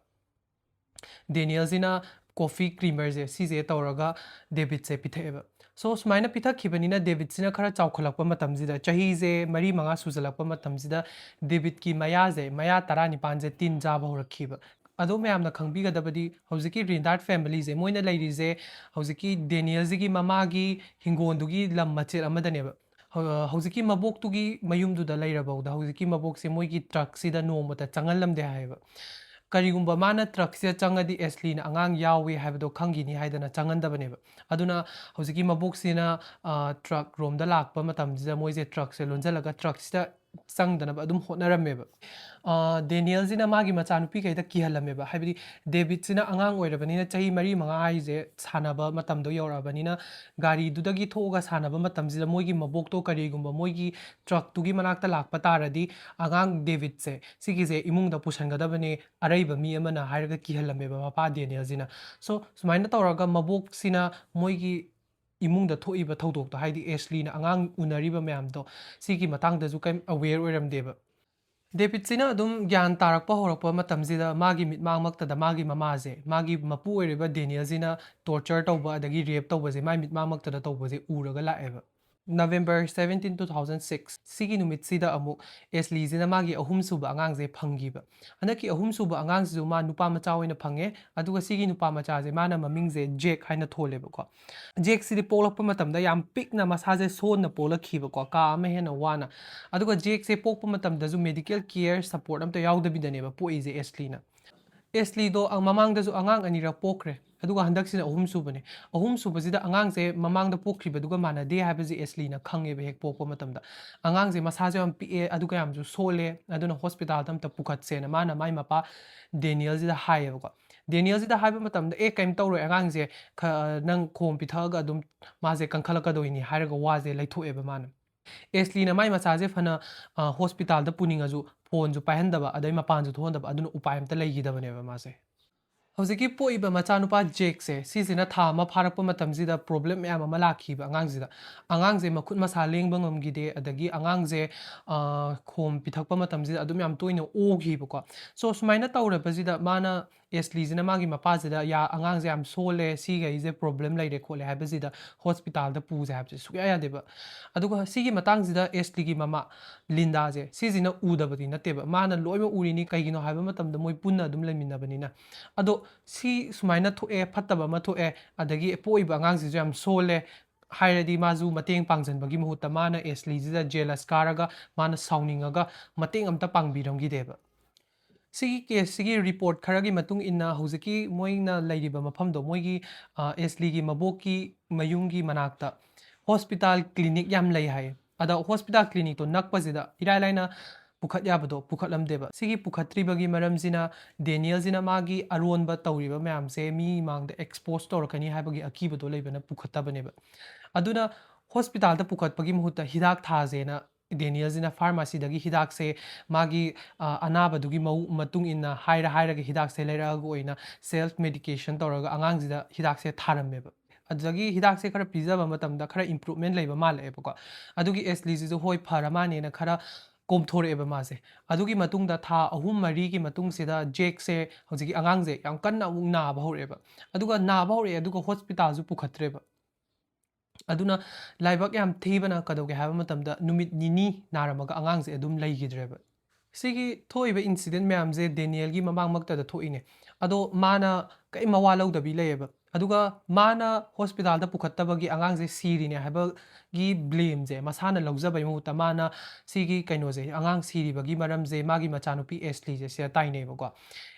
ꯗꯦꯅꯤꯌꯦꯜꯁꯤꯅ ꯀꯣꯐꯤ ꯀ꯭ꯔꯤꯃꯔꯁꯦ ꯁꯤꯁꯦ ꯇꯧꯔꯒ ꯗꯦꯕꯤꯠꯁꯦ ꯄꯤꯊꯛꯑꯦꯕ꯫ ꯁꯣ ꯁꯨꯃꯥꯏꯅ ꯄꯤꯊꯛꯈꯤꯕꯅꯤꯅ ꯗꯦꯕꯤꯠꯁꯤꯅ ꯈꯔ ꯆꯥꯎꯈꯠꯂꯛꯄ ꯃꯇꯝꯁꯤꯗ, ꯆꯍꯤꯁꯦ ꯃꯔꯤ ꯃꯉꯥ ꯁꯨꯖꯜꯂꯛꯄ ꯃꯇꯝꯁꯤꯗ ꯗꯦꯕꯤꯠꯀꯤ ꯃꯌꯥꯁꯦ, ꯃꯌꯥ ꯇꯔꯥꯅꯤꯄꯥꯟꯁꯦ ꯇꯤꯟ ꯆꯥꯕ ꯍꯧꯔꯛꯈꯤꯕ꯫ ꯑꯗꯣ ꯃꯌꯥꯝꯅ ꯈꯪꯕꯤꯒꯗꯕꯗꯤ ꯍꯧꯖꯤꯛꯀꯤ ꯔꯤꯟꯗꯥꯔꯠ ꯐꯦꯃꯤꯂꯤꯁꯦ, ꯃꯣꯏꯅ ꯂꯩꯔꯤꯁꯦ ꯍꯧꯖꯤꯛꯀꯤ ꯗꯦꯅꯤꯌꯦꯜꯁꯤꯒꯤ ꯃꯃꯥꯒꯤ ꯍꯤꯡꯒꯣꯜꯗꯨꯒꯤ ꯂꯝ ꯃꯆꯦꯠ ꯑꯃꯗꯅꯦꯕ꯫ ꯍꯧ-, ꯍꯧꯖꯤꯛꯀꯤ ꯃꯕꯣꯛꯇꯨꯒꯤ ꯃꯌꯨꯝꯗꯨꯗ ꯂꯩꯔꯐꯥꯎꯗ ꯍꯧꯖꯤꯛꯀꯤ ꯃꯕꯣꯛꯁꯦ ꯃꯣꯏꯒꯤ ꯇ꯭ꯔꯛꯁꯤꯗ ꯅꯣꯡꯃꯇ ꯆꯪꯍꯜꯂꯝꯗꯦ ꯍꯥꯏꯌꯦꯕ꯫ ꯀꯔꯤꯒꯨꯝꯕ ꯃꯥꯅ ꯇ꯭ꯔꯛꯁꯤꯗ ꯆꯪꯉꯗꯤ ꯑꯦꯁꯂꯤꯅ ꯑꯉꯥꯡ ꯌꯥꯎꯏ ꯍꯥꯏꯕꯗꯣ ꯈꯪꯈꯤꯅꯤ ꯍꯥꯏꯗꯅ ꯆꯪꯍꯟꯗꯕꯅꯦꯕ꯫ ꯑꯗꯨꯅ ꯍꯧꯖꯤꯛꯀꯤ ꯃꯕꯣꯛꯁꯤꯅ, ꯑ, ꯇ꯭ꯔꯛ ꯔꯣꯝꯗ ꯂꯥꯛꯄ ꯃꯇꯝꯁꯤꯗ ꯃꯣꯏꯁꯦ ꯇ꯭ꯔꯛꯁꯦ ꯂꯣꯟꯁꯤꯜꯂꯒ ꯇ꯭ꯔꯛꯁꯤꯗ ꯆꯪꯗꯅꯕ ꯑꯗꯨꯝ ꯍꯣꯠꯅꯔꯝꯃꯦꯕ꯫ ꯑ, ꯗꯦꯅꯤꯌꯦꯜꯁꯤꯅ ꯃꯥꯒꯤ ꯃꯆꯥꯅꯨꯄꯤꯈꯩꯗ ꯀꯤꯍꯜꯂꯝꯃꯦꯕ꯫ ꯍꯥꯏꯕꯗꯤ ꯗꯦꯕꯤꯠꯁꯤꯅ ꯑꯉꯥꯡ ꯑꯣꯏꯔꯕꯅꯤꯅ, ꯆꯍꯤ ꯃꯔꯤ ꯃꯉꯥ ꯍꯥꯏꯁꯦ ꯁꯥꯟꯅꯕ ꯃꯇꯝꯗꯣ ꯌꯧꯔꯛꯑꯕꯅꯤꯅ, ꯒꯥꯔꯤꯗꯨꯗꯒꯤ ꯊꯣꯛꯑꯒ ꯁꯥꯟꯅꯕ ꯃꯇꯝꯁꯤꯗ ꯃꯣꯏꯒꯤ ꯃꯕꯣꯛꯇꯣ ꯀꯔꯤꯒꯨꯝꯕ ꯃꯣꯏꯒꯤ ꯇ꯭ꯔꯛꯇꯨꯒꯤ ꯃꯅꯥꯛꯇ ꯂꯥꯛꯄ ꯇꯥꯔꯗꯤ ꯑꯉꯥꯡ ꯗꯦꯕꯤꯠꯁꯦ ꯁꯤꯒꯤꯁꯦ ꯏꯃꯨꯡꯗ ꯄꯨꯁꯟꯒꯗꯕꯅꯦ ꯑꯔꯩꯕ ꯃꯤ ꯑꯃꯅ ꯍꯥꯏꯔꯒ ꯀꯤꯍꯜꯂꯝꯃꯦꯕ ꯃꯄꯥ ꯗꯦꯅꯤꯌꯦꯜꯁꯤꯅ꯫ ꯁꯣ ꯁꯨꯃꯥꯏꯅ ꯇꯧꯔꯒ ꯃꯕꯣꯛꯁꯤꯅ ꯃꯣꯏꯒꯤ ꯏꯃꯨꯡꯗ ꯊꯣꯛꯏꯕ ꯊꯧꯗꯣꯛꯇꯣ, ꯍꯥꯏꯗꯤ ꯑꯦꯁꯂꯤꯅ ꯑꯉꯥꯡ ꯎꯅꯔꯤꯕ ꯃꯌꯥꯝꯗꯣ, ꯁꯤꯒꯤ ꯃꯇꯥꯡꯗꯁꯨ ꯀꯩꯝ ꯑꯋꯦꯌꯔ ꯑꯣꯏꯔꯝꯗꯦꯕ꯫ ꯗꯦꯕꯤꯠꯁꯤꯅ ꯑꯗꯨꯝ ꯒ꯭ꯌꯥꯟ ꯇꯥꯔꯛꯄ ꯍꯧꯔꯛꯄ ꯃꯇꯝꯁꯤꯗ ꯃꯥꯒꯤ ꯃꯤꯠꯃꯥꯡꯃꯛꯇꯗ ꯃꯥꯒꯤ ꯃꯃꯥꯁꯦ, ꯃꯥꯒꯤ ꯃꯄꯨ ꯑꯣꯏꯔꯤꯕ ꯗꯦꯅꯤꯌꯦꯜꯁꯤꯅ ꯇꯣꯔꯆꯔ ꯇꯧꯕ ꯑꯗꯒꯤ ꯔꯦꯞ ꯇꯧꯕꯁꯦ ꯃꯥꯒꯤ ꯃꯤꯠꯃꯥꯡꯃꯛꯇꯗ ꯇꯧꯕꯁꯦ ꯎꯔꯒ ꯂꯥꯛꯑꯦꯕ꯫ November seventeen, two thousand six, ꯁꯤꯒꯤ ꯅꯨꯃꯤꯠꯁꯤꯗ ꯑꯃꯨꯛ ꯑꯦꯁꯂꯤꯁꯤꯅ ꯃꯥꯒꯤ ꯑꯍꯨꯝꯁꯨꯕ ꯑꯉꯥꯡꯁꯦ ꯐꯪꯈꯤꯕ꯫ ꯍꯟꯗꯛꯀꯤ ꯑꯍꯨꯝꯁꯨꯕ ꯑꯉꯥꯡꯁꯤꯁꯨ ꯃꯥ ꯅꯨꯄꯥ ꯃꯆꯥ ꯑꯣꯏꯅ ꯐꯪꯉꯦ, ꯑꯗꯨꯒ ꯁꯤꯒꯤ ꯅꯨꯄꯥ ꯃꯆꯥꯁꯦ ꯃꯥꯅ ꯃꯃꯤꯡꯁꯦ ꯖꯦꯛ ꯍꯥꯏꯅ ꯊꯣꯜꯂꯦꯕꯀꯣ꯫ ꯖꯦꯛꯁꯤꯗꯤ ꯄꯣꯛꯂꯛꯄ ꯃꯇꯝꯗ ꯌꯥꯝ ꯄꯤꯛꯅ ꯃꯁꯥꯁꯦ ꯁꯣꯟꯅ ꯄꯣꯛꯂꯛꯈꯤꯕꯀꯣ, ꯀꯥ ꯑꯃ ꯍꯦꯟꯅ ꯋꯥꯅ꯫ ꯑꯗꯨꯒ ꯖꯦꯛꯁꯦ ꯄꯣꯛꯄ ꯃꯇꯝꯗꯁꯨ ꯃꯦꯗꯤꯀꯦꯜ ꯀꯤꯌꯔ ꯁꯄꯣꯔꯠ ꯑꯝꯇ ꯌꯥꯎꯗꯕꯤꯗꯅꯦꯕ ꯄꯣꯛꯏꯁꯦ ꯑꯦꯁꯂꯤꯅ꯫ ꯑꯦꯁꯂꯤꯗꯣ, ꯑ, ꯃꯃꯥꯡꯗꯁꯨ ꯑꯉꯥꯡ ꯑꯅꯤꯔꯛ ꯄꯣꯛꯈ꯭ꯔꯦ, ꯑꯗꯨꯒ ꯍꯟꯗꯛꯁꯤꯅ ꯑꯍꯨꯝꯁꯨꯕꯅꯦ꯫ ꯑꯍꯨꯝꯁꯨꯕꯁꯤꯗ ꯑꯉꯥꯡꯁꯦ ꯃꯃꯥꯡꯗ ꯄꯣꯛꯈꯤꯕꯗꯨꯒ ꯃꯥꯟꯅꯗꯦ ꯍꯥꯏꯕꯁꯦ ꯑꯦꯁꯂꯤꯅ ꯈꯪꯉꯦꯕ ꯍꯦꯛ ꯄꯣꯛꯄ ꯃꯇꯝꯗ꯫ ꯑꯉꯥꯡꯁꯦ ꯃꯁꯥꯁꯨ ꯌꯥꯝ ꯄꯤꯛꯑꯦ, ꯑꯗꯨꯒ ꯌꯥꯝꯁꯨ ꯁꯣꯜꯂꯦ, ꯑꯗꯨꯅ ꯍꯣꯁꯄꯤꯇꯥꯜꯗ ꯑꯝꯇ ꯄꯨꯈꯠꯁꯦꯅ ꯃꯥꯅ ꯃꯥꯏ ꯃꯄꯥ ꯗꯦꯅꯤꯌꯦꯜꯁꯤꯗ ꯍꯥꯏꯌꯦꯕꯀꯣ꯫ ꯗꯦꯅꯤꯌꯦꯜꯁꯤꯗ ꯍꯥꯏꯕ ꯃꯇꯝꯗ, "ꯑꯦ, ꯀꯩꯝ ꯇꯧꯔꯣꯏ, ꯑꯉꯥꯡꯁꯦ ꯈ-, ꯅꯪ ꯈꯣꯝ ꯄꯤꯊꯛꯑꯒ ꯑꯗꯨꯝ ꯃꯥꯁꯦ ꯀꯟꯈꯠꯂꯛꯀꯗꯣꯏꯅꯤ" ꯍꯥꯏꯔꯒ ꯋꯥꯁꯦ ꯂꯩꯊꯣꯛꯑꯦꯕ ꯃꯥꯅ꯫ ꯑꯦꯁꯂꯤꯅ ꯃꯥꯏ ꯃꯆꯥꯁꯦ ꯐꯅ, ꯑ, ꯍꯣꯁꯄꯤꯇꯥꯜꯗ ꯄꯨꯅꯤꯡꯉꯁꯨ ꯐꯣꯟꯁꯨ ꯄꯥꯏꯍꯟꯗꯕ, ꯑꯗꯩ ꯃꯄꯥꯟꯁꯨ ꯊꯣꯛꯍꯟꯗꯕ, ꯑꯗꯨꯅ ꯎꯄꯥꯏ ꯑꯝꯇ ꯂꯩꯈꯤꯗꯕꯅꯦꯕ ꯃꯥꯁꯦ꯫ ꯍꯧꯖꯤꯛꯀꯤ ꯄꯣꯛꯏꯕ ꯃꯆꯥꯅꯨꯄꯥ ꯖꯦꯛꯁꯦ, ꯁꯤꯁꯤꯅ ꯊꯥ ꯑꯃ ꯐꯥꯔꯛꯄ ꯃꯇꯝꯁꯤꯗ ꯄ꯭ꯔꯣꯕ꯭ꯂꯦꯝ ꯃꯌꯥꯝ ꯑꯃ ꯂꯥꯛꯈꯤꯕ ꯑꯉꯥꯡꯁꯤꯗ꯫ ꯑꯉꯥꯡꯁꯦ ꯃꯈꯨꯠ ꯃꯁꯥ ꯂꯦꯡꯕ ꯉꯝꯈꯤꯗꯦ, ꯑꯗꯒꯤ ꯑꯉꯥꯡꯁꯦ, ꯑ, ꯈꯣꯝ ꯄꯤꯊꯛꯄ ꯃꯇꯝꯁꯤꯗ ꯑꯗꯨꯝ ꯌꯥꯝ ꯇꯣꯏꯅ ꯑꯣꯈꯤꯕꯀꯣ꯫ So, ꯁꯨꯃꯥꯏꯅ ꯇꯧꯔꯕꯁꯤꯗ ꯃꯥꯅ, ꯑꯦꯁꯂꯤꯁꯤꯅ ꯃꯥꯒꯤ ꯃꯄꯥꯁꯤꯗ, "ꯌꯥ, ꯑꯉꯥꯡꯁꯦ ꯌꯥꯝ ꯁꯣꯜꯂꯦ, ꯁꯤꯈꯩꯁꯦ ꯄ꯭ꯔꯣꯕ꯭ꯂꯦꯝ ꯂꯩꯔꯦ ꯈꯣꯠꯂꯦ" ꯍꯥꯏꯕꯁꯤꯗ ꯍꯣꯁꯄꯤꯇꯥꯜꯗ ꯄꯨꯁꯦ ꯍꯥꯏꯕꯁꯦ ꯁꯨꯛꯌꯥ ꯌꯥꯗꯦꯕ꯫ ꯑꯗꯨꯒ ꯁꯤꯒꯤ ꯃꯇꯥꯡꯁꯤꯗ ꯑꯦꯁꯂꯤꯒꯤ ꯃꯃꯥ ꯂꯤꯟꯗꯥꯁꯦ, ꯁꯤꯁꯤꯅ ꯎꯗꯕꯗꯤ ꯅꯠꯇꯦꯕ, ꯃꯥꯅ ꯂꯣꯏꯅꯃꯛ ꯎꯔꯤꯅꯤ꯫ ꯀꯩꯒꯤꯅꯣ ꯍꯥꯏꯕ ꯃꯇꯝꯗ ꯃꯣꯏ ꯄꯨꯟꯅ ꯑꯗꯨꯝ ꯂꯩꯃꯤꯟꯅꯕꯅꯤꯅ꯫ ꯑꯗꯣ ꯁꯤ ꯁꯨꯃꯥꯏꯅ ꯊꯣꯛꯑꯦ, ꯐꯠꯇꯕ ꯑꯃ ꯊꯣꯛꯑꯦ, ꯑꯗꯒꯤ ꯄꯣꯛꯏꯕ ꯑꯉꯥꯡꯁꯤꯁꯨ ꯌꯥꯝ ꯁꯣꯜꯂꯦ ꯍꯥꯏꯔꯗꯤ, ꯃꯥꯁꯨ ꯃꯇꯦꯡ ꯄꯥꯡꯁꯤꯟꯕꯒꯤ ꯃꯍꯨꯠꯇ ꯃꯥꯅ ꯑꯦꯁꯂꯤꯁꯤꯗ ꯖꯦꯂꯁ ꯀꯥꯔꯒ ꯃꯥꯅ ꯁꯥꯎꯅꯤꯡꯉꯒ ꯃꯇꯦꯡ ꯑꯝꯇ ꯄꯥꯡꯕꯤꯔꯝꯈꯤꯗꯦꯕ꯫ ꯁꯤꯒꯤ ꯀꯦꯁꯁꯤꯒꯤ ꯔꯤꯄꯣꯔꯠ ꯈꯔꯒꯤ ꯃꯇꯨꯡ ꯏꯟꯅ, ꯍꯧꯖꯤꯛꯀꯤ ꯃꯣꯏꯅ ꯂꯩꯔꯤꯕ ꯃꯐꯝꯗꯣ, ꯃꯣꯏꯒꯤ, ꯑ, ꯑꯦꯁꯂꯤꯒꯤ ꯃꯕꯣꯛꯀꯤ ꯃꯌꯨꯝꯒꯤ ꯃꯅꯥꯛꯇ ꯍꯣꯁꯄꯤꯇꯥꯜ ꯀ꯭ꯂꯤꯅꯤꯛ ꯌꯥꯝ ꯂꯩ ꯍꯥꯏ꯫ ꯑꯗ ꯍꯣꯁꯄꯤꯇꯥꯜ ꯀ꯭ꯂꯤꯅꯤꯛꯇꯣ ꯅꯛꯄꯁꯤꯗ ꯏꯔꯥꯏ ꯂꯥꯏꯅ ꯄꯨꯈꯠ ꯌꯥꯕꯗꯣ ꯄꯨꯈꯠꯂꯝꯗꯦꯕ꯫ ꯁꯤꯒꯤ ꯄꯨꯈꯠꯇ꯭ꯔꯤꯕꯒꯤ ꯃꯔꯝꯁꯤꯅ ꯗꯦꯅꯤꯌꯦꯜꯁꯤꯅ ꯃꯥꯒꯤ ꯑꯔꯣꯟꯕ ꯇꯧꯔꯤꯕ ꯃꯌꯥꯝꯁꯦ ꯃꯤ ꯃꯥꯡꯗ ꯑꯦꯛꯁꯄꯣꯖ ꯇꯧꯔꯛꯀꯅꯤ ꯍꯥꯏꯕꯒꯤ ꯑꯀꯤꯕꯗꯣ ꯂꯩꯕꯅ ꯄꯨꯈꯠꯇꯕꯅꯦꯕ꯫ ꯑꯗꯨꯅ ꯍꯣꯁꯄꯤꯇꯥꯜꯗ ꯄꯨꯈꯠꯄꯒꯤ ꯃꯍꯨꯠꯇ ꯍꯤꯗꯥꯛ ꯊꯥꯁꯦꯅ ꯗꯦꯅꯤꯌꯦꯜꯁꯤꯅ ꯐꯥꯔꯃꯥꯁꯤꯗꯒꯤ ꯍꯤꯗꯥꯛꯁꯦ ꯃꯥꯒꯤ, ꯑ, ꯑꯅꯥꯕꯗꯨꯒꯤ ꯃꯑꯣꯡ-, ꯃꯇꯨꯡ ꯏꯟꯅ ꯍꯥꯏꯔ ꯍꯥꯏꯔꯒ ꯍꯤꯗꯥꯛꯁꯦ ꯂꯩꯔꯛꯑꯒ ꯑꯣꯏꯅ ꯁꯦꯜꯐ ꯃꯦꯗꯤꯀꯦꯁꯟ ꯇꯧꯔꯒ ꯑꯉꯥꯡꯁꯤꯗ ꯍꯤꯗꯥꯛꯁꯦ ꯊꯥꯔꯝꯃꯦꯕ꯫ ꯑꯗꯨꯗꯒꯤ ꯍꯤꯗꯥꯛꯁꯦ ꯈꯔ ꯄꯤꯖꯕ ꯃꯇꯝꯗ ꯈꯔ ꯏꯝꯄ꯭ꯔꯨꯞꯃꯦꯟ ꯂꯩꯕ ꯃꯥꯜꯂꯛꯑꯦꯕꯀꯣ꯫ ꯑꯗꯨꯒꯤ ꯑꯦꯁꯂꯤꯁꯤꯁꯨ ꯍꯣꯏ ꯐꯔ ꯃꯥꯅꯦꯅ ꯈꯔ ꯀꯣꯝꯊꯣꯔꯛꯑꯦꯕ ꯃꯥꯁꯦ꯫ ꯑꯗꯨꯒꯤ ꯃꯇꯨꯡꯗ ꯊꯥ ꯑꯍꯨꯝ ꯃꯔꯤꯒꯤ ꯃꯇꯨꯡꯁꯤꯗ ꯖꯦꯛꯁꯦ, ꯍꯧꯖꯤꯛꯀꯤ ꯑꯉꯥꯡꯁꯦ, ꯌꯥꯝ ꯀꯟꯅ ꯑꯃꯨꯛ ꯅꯥꯕ ꯍꯧꯔꯛꯑꯦꯕ꯫ ꯑꯗꯨꯒ ꯅꯥꯕ ꯍꯧꯔꯛꯑꯦ, ꯑꯗꯨꯒ ꯍꯣꯁꯄꯤꯇꯥꯜꯁꯨ ꯄꯨꯈꯠꯇ꯭ꯔꯦꯕ꯫ ꯑꯗꯨꯅ ꯂꯥꯏꯕꯛ ꯌꯥꯝ ꯊꯤꯕꯅ ꯀꯩꯗꯧꯒꯦ ꯍꯥꯏꯕ ꯃꯇꯝꯗ, ꯅꯨꯃꯤꯠ ꯅꯤꯅꯤ ꯅꯥꯔꯝꯃꯒ ꯑꯉꯥꯡꯁꯦ ꯑꯗꯨꯝ ꯂꯩꯈꯤꯗ꯭ꯔꯦꯕ꯫ ꯁꯤꯒꯤ ꯊꯣꯛꯏꯕ ꯏꯟꯁꯤꯗꯦꯟ ꯃꯌꯥꯝꯁꯦ ꯗꯦꯅꯤꯌꯦꯜꯒꯤ ꯃꯃꯥꯡꯃꯛꯇꯗ ꯊꯣꯛꯏꯅꯦ꯫ ꯑꯗꯣ ꯃꯥꯅ ꯀꯔꯤꯝ ꯃꯋꯥ ꯂꯧꯗꯕꯤ ꯂꯩꯌꯦꯕ꯫ ꯑꯗꯨꯒ ꯃꯥꯅ ꯍꯣꯁꯄꯤꯇꯥꯜꯗ ꯄꯨꯈꯠꯇꯕꯒꯤ ꯑꯉꯥꯡꯁꯦ ꯁꯤꯔꯤꯅꯦ ꯍꯥꯏꯕꯒꯤ ꯕ꯭ꯂꯦꯝꯁꯦ ꯃꯁꯥꯅ ꯂꯧꯖꯕꯩ ꯃꯍꯨꯠꯇ, ꯃꯥꯅ ꯁꯤꯒꯤ ꯀꯩꯅꯣꯁꯦ, ꯑꯉꯥꯡ ꯁꯤꯔꯤꯕꯒꯤ ꯃꯔꯝꯁꯦ ꯃꯥꯒꯤ ꯃꯆꯥꯅꯨꯄꯤ ꯑꯦꯁꯂꯤꯁꯦ, ꯁꯤꯗ ꯇꯥꯏꯅꯩꯌꯦꯕꯀꯣ꯫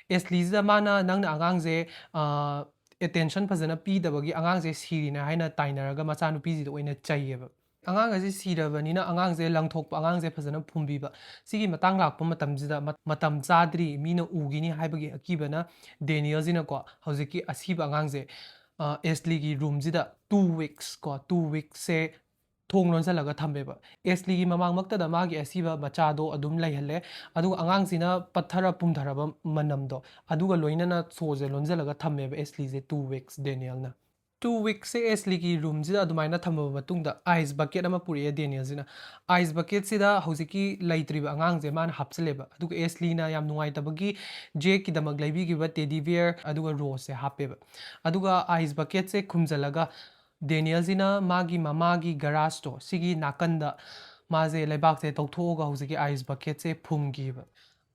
ꯑꯦꯁꯂꯤꯁꯤꯗ ꯃꯥꯅ, "ꯅꯪꯅ ꯑꯉꯥꯡꯁꯦ, ꯑ, ꯑꯦꯇꯦꯟꯁꯟ ꯐꯖꯅ ꯄꯤꯗꯕꯒꯤ ꯑꯉꯥꯡꯁꯦ ꯁꯤꯔꯤꯅꯦ" ꯍꯥꯏꯅ ꯇꯥꯏꯅꯔꯒ ꯃꯆꯥꯅꯨꯄꯤꯁꯤꯗ ꯑꯣꯏꯅ ꯆꯩꯌꯦꯕ꯫ ꯑꯉꯥꯡ ꯑꯁꯤ ꯁꯤꯔꯕꯅꯤꯅ ꯑꯉꯥꯡꯁꯦ ꯂꯪꯊꯣꯛꯄ, ꯑꯉꯥꯡꯁꯦ ꯐꯖꯅ ꯐꯨꯝꯕꯤꯕ, ꯁꯤꯒꯤ ꯃꯇꯥꯡ ꯂꯥꯛꯄ ꯃꯇꯝꯁꯤꯗ ꯃ-, ꯃꯇꯝ ꯆꯥꯗ꯭ꯔꯤ, ꯃꯤꯅ ꯎꯈꯤꯅꯤ ꯍꯥꯏꯕꯒꯤ ꯑꯀꯤꯕꯅ ꯗꯦꯅꯤꯌꯦꯜꯁꯤꯅꯀꯣ, ꯍꯧꯖꯤꯛꯀꯤ ꯑꯁꯤꯕ ꯑꯉꯥꯡꯁꯦ, ꯑ, ꯑꯦꯁꯂꯤꯒꯤ ꯔꯨꯝꯁꯤꯗ two weeks ꯀꯣ, two weeks ꯁꯦ ꯊꯣꯡ ꯂꯣꯟꯁꯤꯜꯂꯒ ꯊꯝꯃꯦꯕ꯫ ꯑꯦꯁꯂꯤꯒꯤ ꯃꯃꯥꯡꯃꯛꯇꯗ ꯃꯥꯒꯤ ꯑꯁꯤꯕ ꯃꯆꯥꯗꯣ ꯑꯗꯨꯝ ꯂꯩꯍꯜꯂꯦ꯫ ꯑꯗꯨꯒ ꯑꯉꯥꯡꯁꯤꯅ ꯄꯠꯊꯔ ꯄꯨꯝꯊꯔꯕ ꯃꯅꯝꯗꯣ, ꯑꯗꯨꯒ ꯂꯣꯏꯅꯅ ꯁꯣꯁꯦ ꯂꯣꯟꯁꯤꯜꯂꯒ ꯊꯝꯃꯦꯕ ꯑꯦꯁꯂꯤꯁꯦ two weeks ꯗꯦꯅꯤꯌꯦꯜꯅ꯫ Two weeks ꯁꯦ ꯑꯦꯁꯂꯤꯒꯤ ꯔꯨꯝꯁꯤꯗ ꯑꯗꯨꯃꯥꯏꯅ ꯊꯝꯃꯕ ꯃꯇꯨꯡꯗ, ꯑꯥꯏꯁ ꯕꯛꯀꯦꯠ ꯑꯃ ꯄꯨꯔꯛꯑꯦ ꯗꯦꯅꯤꯌꯦꯜꯁꯤꯅ꯫ ꯑꯥꯏꯁ ꯕꯛꯀꯦꯠꯁꯤꯗ ꯍꯧꯖꯤꯛꯀꯤ ꯂꯩꯇ꯭ꯔꯤꯕ ꯑꯉꯥꯡꯁꯦ ꯃꯥꯅ ꯍꯥꯞꯆꯤꯜꯂꯦꯕ꯫ ꯑꯗꯨꯒ ꯑꯦꯁꯂꯤꯅ ꯌꯥꯝ ꯅꯨꯡꯉꯥꯏꯇꯕꯒꯤ ꯖꯦꯛꯀꯤꯗꯃꯛ ꯂꯩꯕꯤꯈꯤꯕ ꯇꯦꯗꯤ ꯕꯤꯌꯔ ꯑꯗꯨꯒ ꯔꯣꯁꯁꯦ ꯍꯥꯞꯄꯦꯕ꯫ ꯑꯗꯨꯒ ꯑꯥꯏꯁ ꯕꯛꯀꯦꯠꯁꯦ ꯈꯨꯝꯖꯤꯜꯂꯒ ꯗꯦꯅꯤꯌꯦꯜꯁꯤꯅ ꯃꯥꯒꯤ ꯃꯃꯥꯒꯤ ꯒꯔꯥꯖꯇꯣ, ꯁꯤꯒꯤ ꯅꯥꯀꯟꯗ ꯃꯥꯁꯦ ꯂꯩꯕꯥꯛꯁꯦ ꯇꯧꯊꯣꯛꯑꯒ ꯍꯧꯖꯤꯛꯀꯤ ꯑꯥꯏꯁ ꯕꯛꯀꯦꯠꯁꯦ ꯐꯨꯝꯈꯤꯕ꯫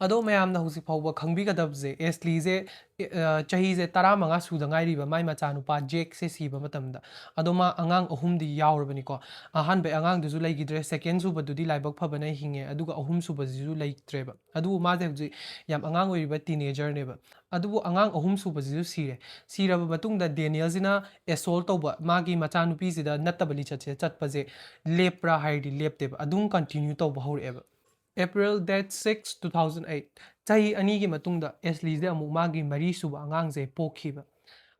ꯑꯗꯣ ꯃꯌꯥꯝꯅ ꯍꯧꯖꯤꯛ ꯐꯥꯎꯕ ꯈꯪꯕꯤꯒꯗꯕꯁꯦ, ꯑꯦꯁꯂꯤꯁꯦ, ꯑ, ꯆꯍꯤꯁꯦ ꯇꯔꯥꯃꯉꯥ ꯁꯨꯗ ꯉꯥꯏꯔꯤꯕ ꯃꯥꯏ ꯃꯆꯥꯅꯨꯄꯥ ꯖꯦꯛꯁꯦ ꯁꯤꯕ ꯃꯇꯝꯗ꯫ ꯑꯗꯣ ꯃꯥ ꯑꯉꯥꯡ ꯑꯍꯨꯝꯗꯤ ꯌꯥꯎꯔꯕꯅꯤꯀꯣ꯫ ꯑꯍꯥꯟꯕ ꯑꯉꯥꯡꯗꯨꯁꯨ ꯂꯩꯈꯤꯗ꯭ꯔꯦ, ꯁꯦꯀꯦꯟ ꯁꯨꯕꯗꯨꯗꯤ ꯂꯥꯏꯕꯛ ꯐꯕꯅ ꯍꯤꯡꯉꯦ, ꯑꯗꯨꯒ ꯑꯍꯨꯝ ꯁꯨꯕꯁꯤꯁꯨ ꯂꯩꯇ꯭ꯔꯦꯕ꯫ ꯑꯗꯨꯕꯨ ꯃꯥꯁꯦ ꯍꯧꯖꯤꯛ ꯌꯥꯝ ꯑꯉꯥꯡ ꯑꯣꯏꯔꯤꯕ ꯇꯤꯅꯦꯖꯔꯅꯦꯕ꯫ ꯑꯗꯨꯕꯨ ꯑꯉꯥꯡ ꯑꯍꯨꯝ ꯁꯨꯕꯁꯤꯁꯨ ꯁꯤꯔꯦ꯫ ꯁꯤꯔꯕ ꯃꯇꯨꯡꯗ ꯗꯦꯅꯤꯌꯦꯜꯁꯤꯅ ꯑꯦꯁꯣꯜ ꯇꯧꯕ, ꯃꯥꯒꯤ ꯃꯆꯥꯅꯨꯄꯤꯁꯤꯗ ꯅꯠꯇꯕ ꯂꯤꯆꯠꯁꯦ ꯆꯠꯄꯁꯦ ꯂꯦꯞꯄ꯭ꯔꯥ ꯍꯥꯏꯔꯗꯤ ꯂꯦꯞꯇꯦꯕ, ꯑꯗꯨꯝ ꯀꯟꯇꯤꯅ꯭ꯌꯨ ꯇꯧꯕ ꯍꯧꯔꯛꯑꯦꯕ꯫ April date six, two thousand eight, ꯆꯍꯤ ꯑꯅꯤꯒꯤ ꯃꯇꯨꯡꯗ ꯑꯦꯁꯂꯤꯁꯦ ꯑꯃꯨꯛ ꯃꯥꯒꯤ ꯃꯔꯤꯁꯨꯕ ꯑꯉꯥꯡꯁꯦ ꯄꯣꯛꯈꯤꯕ꯫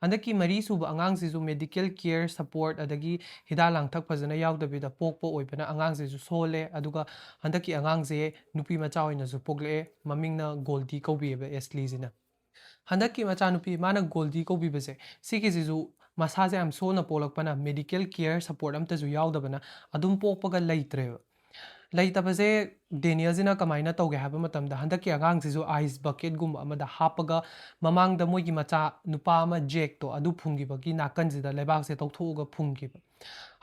ꯍꯟꯗꯛꯀꯤ ꯃꯔꯤꯁꯨꯕ ꯑꯉꯥꯡꯁꯤꯁꯨ ꯃꯦꯗꯤꯀꯦꯜ ꯀꯦꯌꯔ ꯁꯄꯣꯔꯠ ꯑꯗꯒꯤ ꯍꯤꯗꯥꯛ ꯂꯥꯡꯊꯛ ꯐꯖꯅ ꯌꯥꯎꯗꯕꯤꯗ ꯄꯣꯛꯄ ꯑꯣꯏꯕꯅ ꯑꯉꯥꯡꯁꯤꯁꯨ ꯁꯣꯜꯂꯦ꯫ ꯑꯗꯨꯒ ꯍꯟꯗꯛꯀꯤ ꯑꯉꯥꯡꯁꯦ ꯅꯨꯄꯤ ꯃꯆꯥ ꯑꯣꯏꯅꯁꯨ ꯄꯣꯛꯂꯛꯑꯦ, ꯃꯃꯤꯡꯅ ꯒꯣꯜꯗꯤ ꯀꯧꯕꯤꯌꯦꯕ ꯑꯦꯁꯂꯤꯁꯤꯅ꯫ ꯍꯟꯗꯛꯀꯤ ꯃꯆꯥꯅꯨꯄꯤ ꯃꯥꯅ ꯒꯣꯜꯗꯤ ꯀꯧꯕꯤꯕꯁꯦ, ꯁꯤꯒꯤꯁꯤꯁꯨ ꯃꯁꯥꯁꯦ ꯌꯥꯝ ꯁꯣꯟꯅ ꯄꯣꯛꯂꯛꯄꯅ, ꯃꯦꯗꯤꯀꯦꯜ ꯀꯦꯌꯔ ꯁꯄꯣꯔꯠ ꯑꯝꯇꯁꯨ ꯌꯥꯎꯗꯕꯅ ꯑꯗꯨꯝ ꯄꯣꯛꯄꯒ ꯂꯩꯇ꯭ꯔꯦꯕ꯫ ꯂꯩꯇꯕꯁꯦ ꯗꯦꯅꯤꯌꯦꯜꯁꯤꯅ ꯀꯃꯥꯏꯅ ꯇꯧꯒꯦ ꯍꯥꯏꯕ ꯃꯇꯝꯗ, ꯍꯟꯗꯛꯀꯤ ꯑꯉꯥꯡꯁꯤꯁꯨ ꯑꯥꯏꯁ ꯕꯛꯀꯦꯠꯀꯨꯝꯕ ꯑꯃꯗ ꯍꯥꯞꯄꯒ ꯃꯃꯥꯡꯗ ꯃꯣꯏꯒꯤ ꯃꯆꯥ ꯅꯨꯄꯥ ꯑꯃ, ꯖꯦꯛꯇꯣ, ꯑꯗꯨ ꯐꯨꯝꯈꯤꯕꯒꯤ ꯅꯥꯀꯟꯁꯤꯗ ꯂꯩꯕꯥꯛꯁꯦ ꯇꯧꯊꯣꯛꯑꯒ ꯐꯨꯝꯈꯤꯕ꯫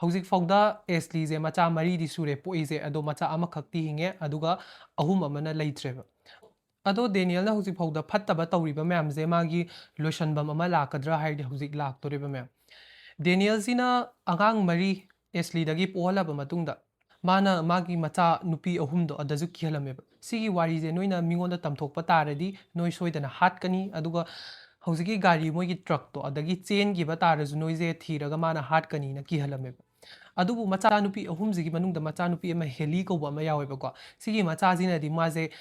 ꯍꯧꯖꯤꯛ ꯐꯥꯎꯗ ꯑꯦꯁꯂꯤꯁꯦ ꯃꯆꯥ ꯃꯔꯤꯗꯤ ꯁꯨꯔꯦ ꯄꯣꯛꯏꯁꯦ, ꯑꯗꯣ ꯃꯆꯥ ꯑꯃꯈꯛꯇꯤ ꯍꯤꯡꯉꯦ, ꯑꯗꯨꯒ ꯑꯍꯨꯝ ꯑꯃꯅ ꯂꯩꯇ꯭ꯔꯦꯕ꯫ ꯑꯗꯣ ꯗꯦꯅꯤꯌꯦꯜꯅ ꯍꯧꯖꯤꯛ ꯐꯥꯎꯗ ꯐꯠꯇꯕ ꯇꯧꯔꯤꯕ ꯃꯌꯥꯝꯁꯦ ꯃꯥꯒꯤ ꯂꯣꯏꯁꯟꯐꯝ ꯑꯃ ꯂꯥꯛꯀꯗ꯭ꯔꯥ ꯍꯥꯏꯔꯗꯤ ꯍꯧꯖꯤꯛ ꯂꯥꯛꯇꯣꯔꯤꯕ ꯃꯌꯥꯝ꯫ ꯗꯦꯅꯤꯌꯦꯜꯁꯤꯅ ꯑꯉꯥꯡ ꯃꯔꯤ ꯑꯦꯁꯂꯤꯗꯒꯤ ꯄꯣꯛꯍꯜꯂꯕ ꯃꯇꯨꯡꯗ, ꯃꯥꯅ ꯃꯥꯒꯤ ꯃꯆꯥ ꯅꯨꯄꯤ ꯑꯍꯨꯝꯗꯣ ꯑꯗꯁꯨ ꯀꯤꯍꯜꯂꯝꯃꯦꯕ꯫ ꯁꯤꯒꯤ ꯋꯥꯔꯤꯁꯦ ꯅꯣꯏꯅ ꯃꯤꯉꯣꯟꯗ ꯇꯝꯊꯣꯛꯄ ꯇꯥꯔꯗꯤ ꯅꯣꯏ ꯁꯣꯏꯗꯅ ꯍꯥꯠꯀꯅꯤ, ꯑꯗꯨꯒ ꯍꯧꯖꯤꯛꯀꯤ ꯒꯥꯔꯤ, ꯃꯣꯏꯒꯤ ꯇ꯭ꯔꯛꯇꯣ ꯑꯗꯒꯤ ꯆꯦꯟꯈꯤꯕ ꯇꯥꯔꯁꯨ ꯅꯣꯏꯁꯦ ꯊꯤꯔꯒ ꯃꯥꯅ ꯍꯥꯠꯀꯅꯤꯅ ꯀꯤꯍꯜꯂꯝꯃꯦꯕ꯫ ꯑꯗꯨꯕꯨ ꯃꯆꯥꯅꯨꯄꯤ ꯑꯍꯨꯝꯁꯤꯒꯤ ꯃꯅꯨꯡꯗ ꯃꯆꯥꯅꯨꯄꯤ ꯑꯃ, ꯍꯦꯂꯤ ꯀꯧꯕ ꯑꯃ ꯌꯥꯎꯋꯦꯕꯀꯣ꯫ ꯁꯤꯒꯤ ꯃꯆꯥꯁꯤꯅꯗꯤ ꯃꯥꯁꯦ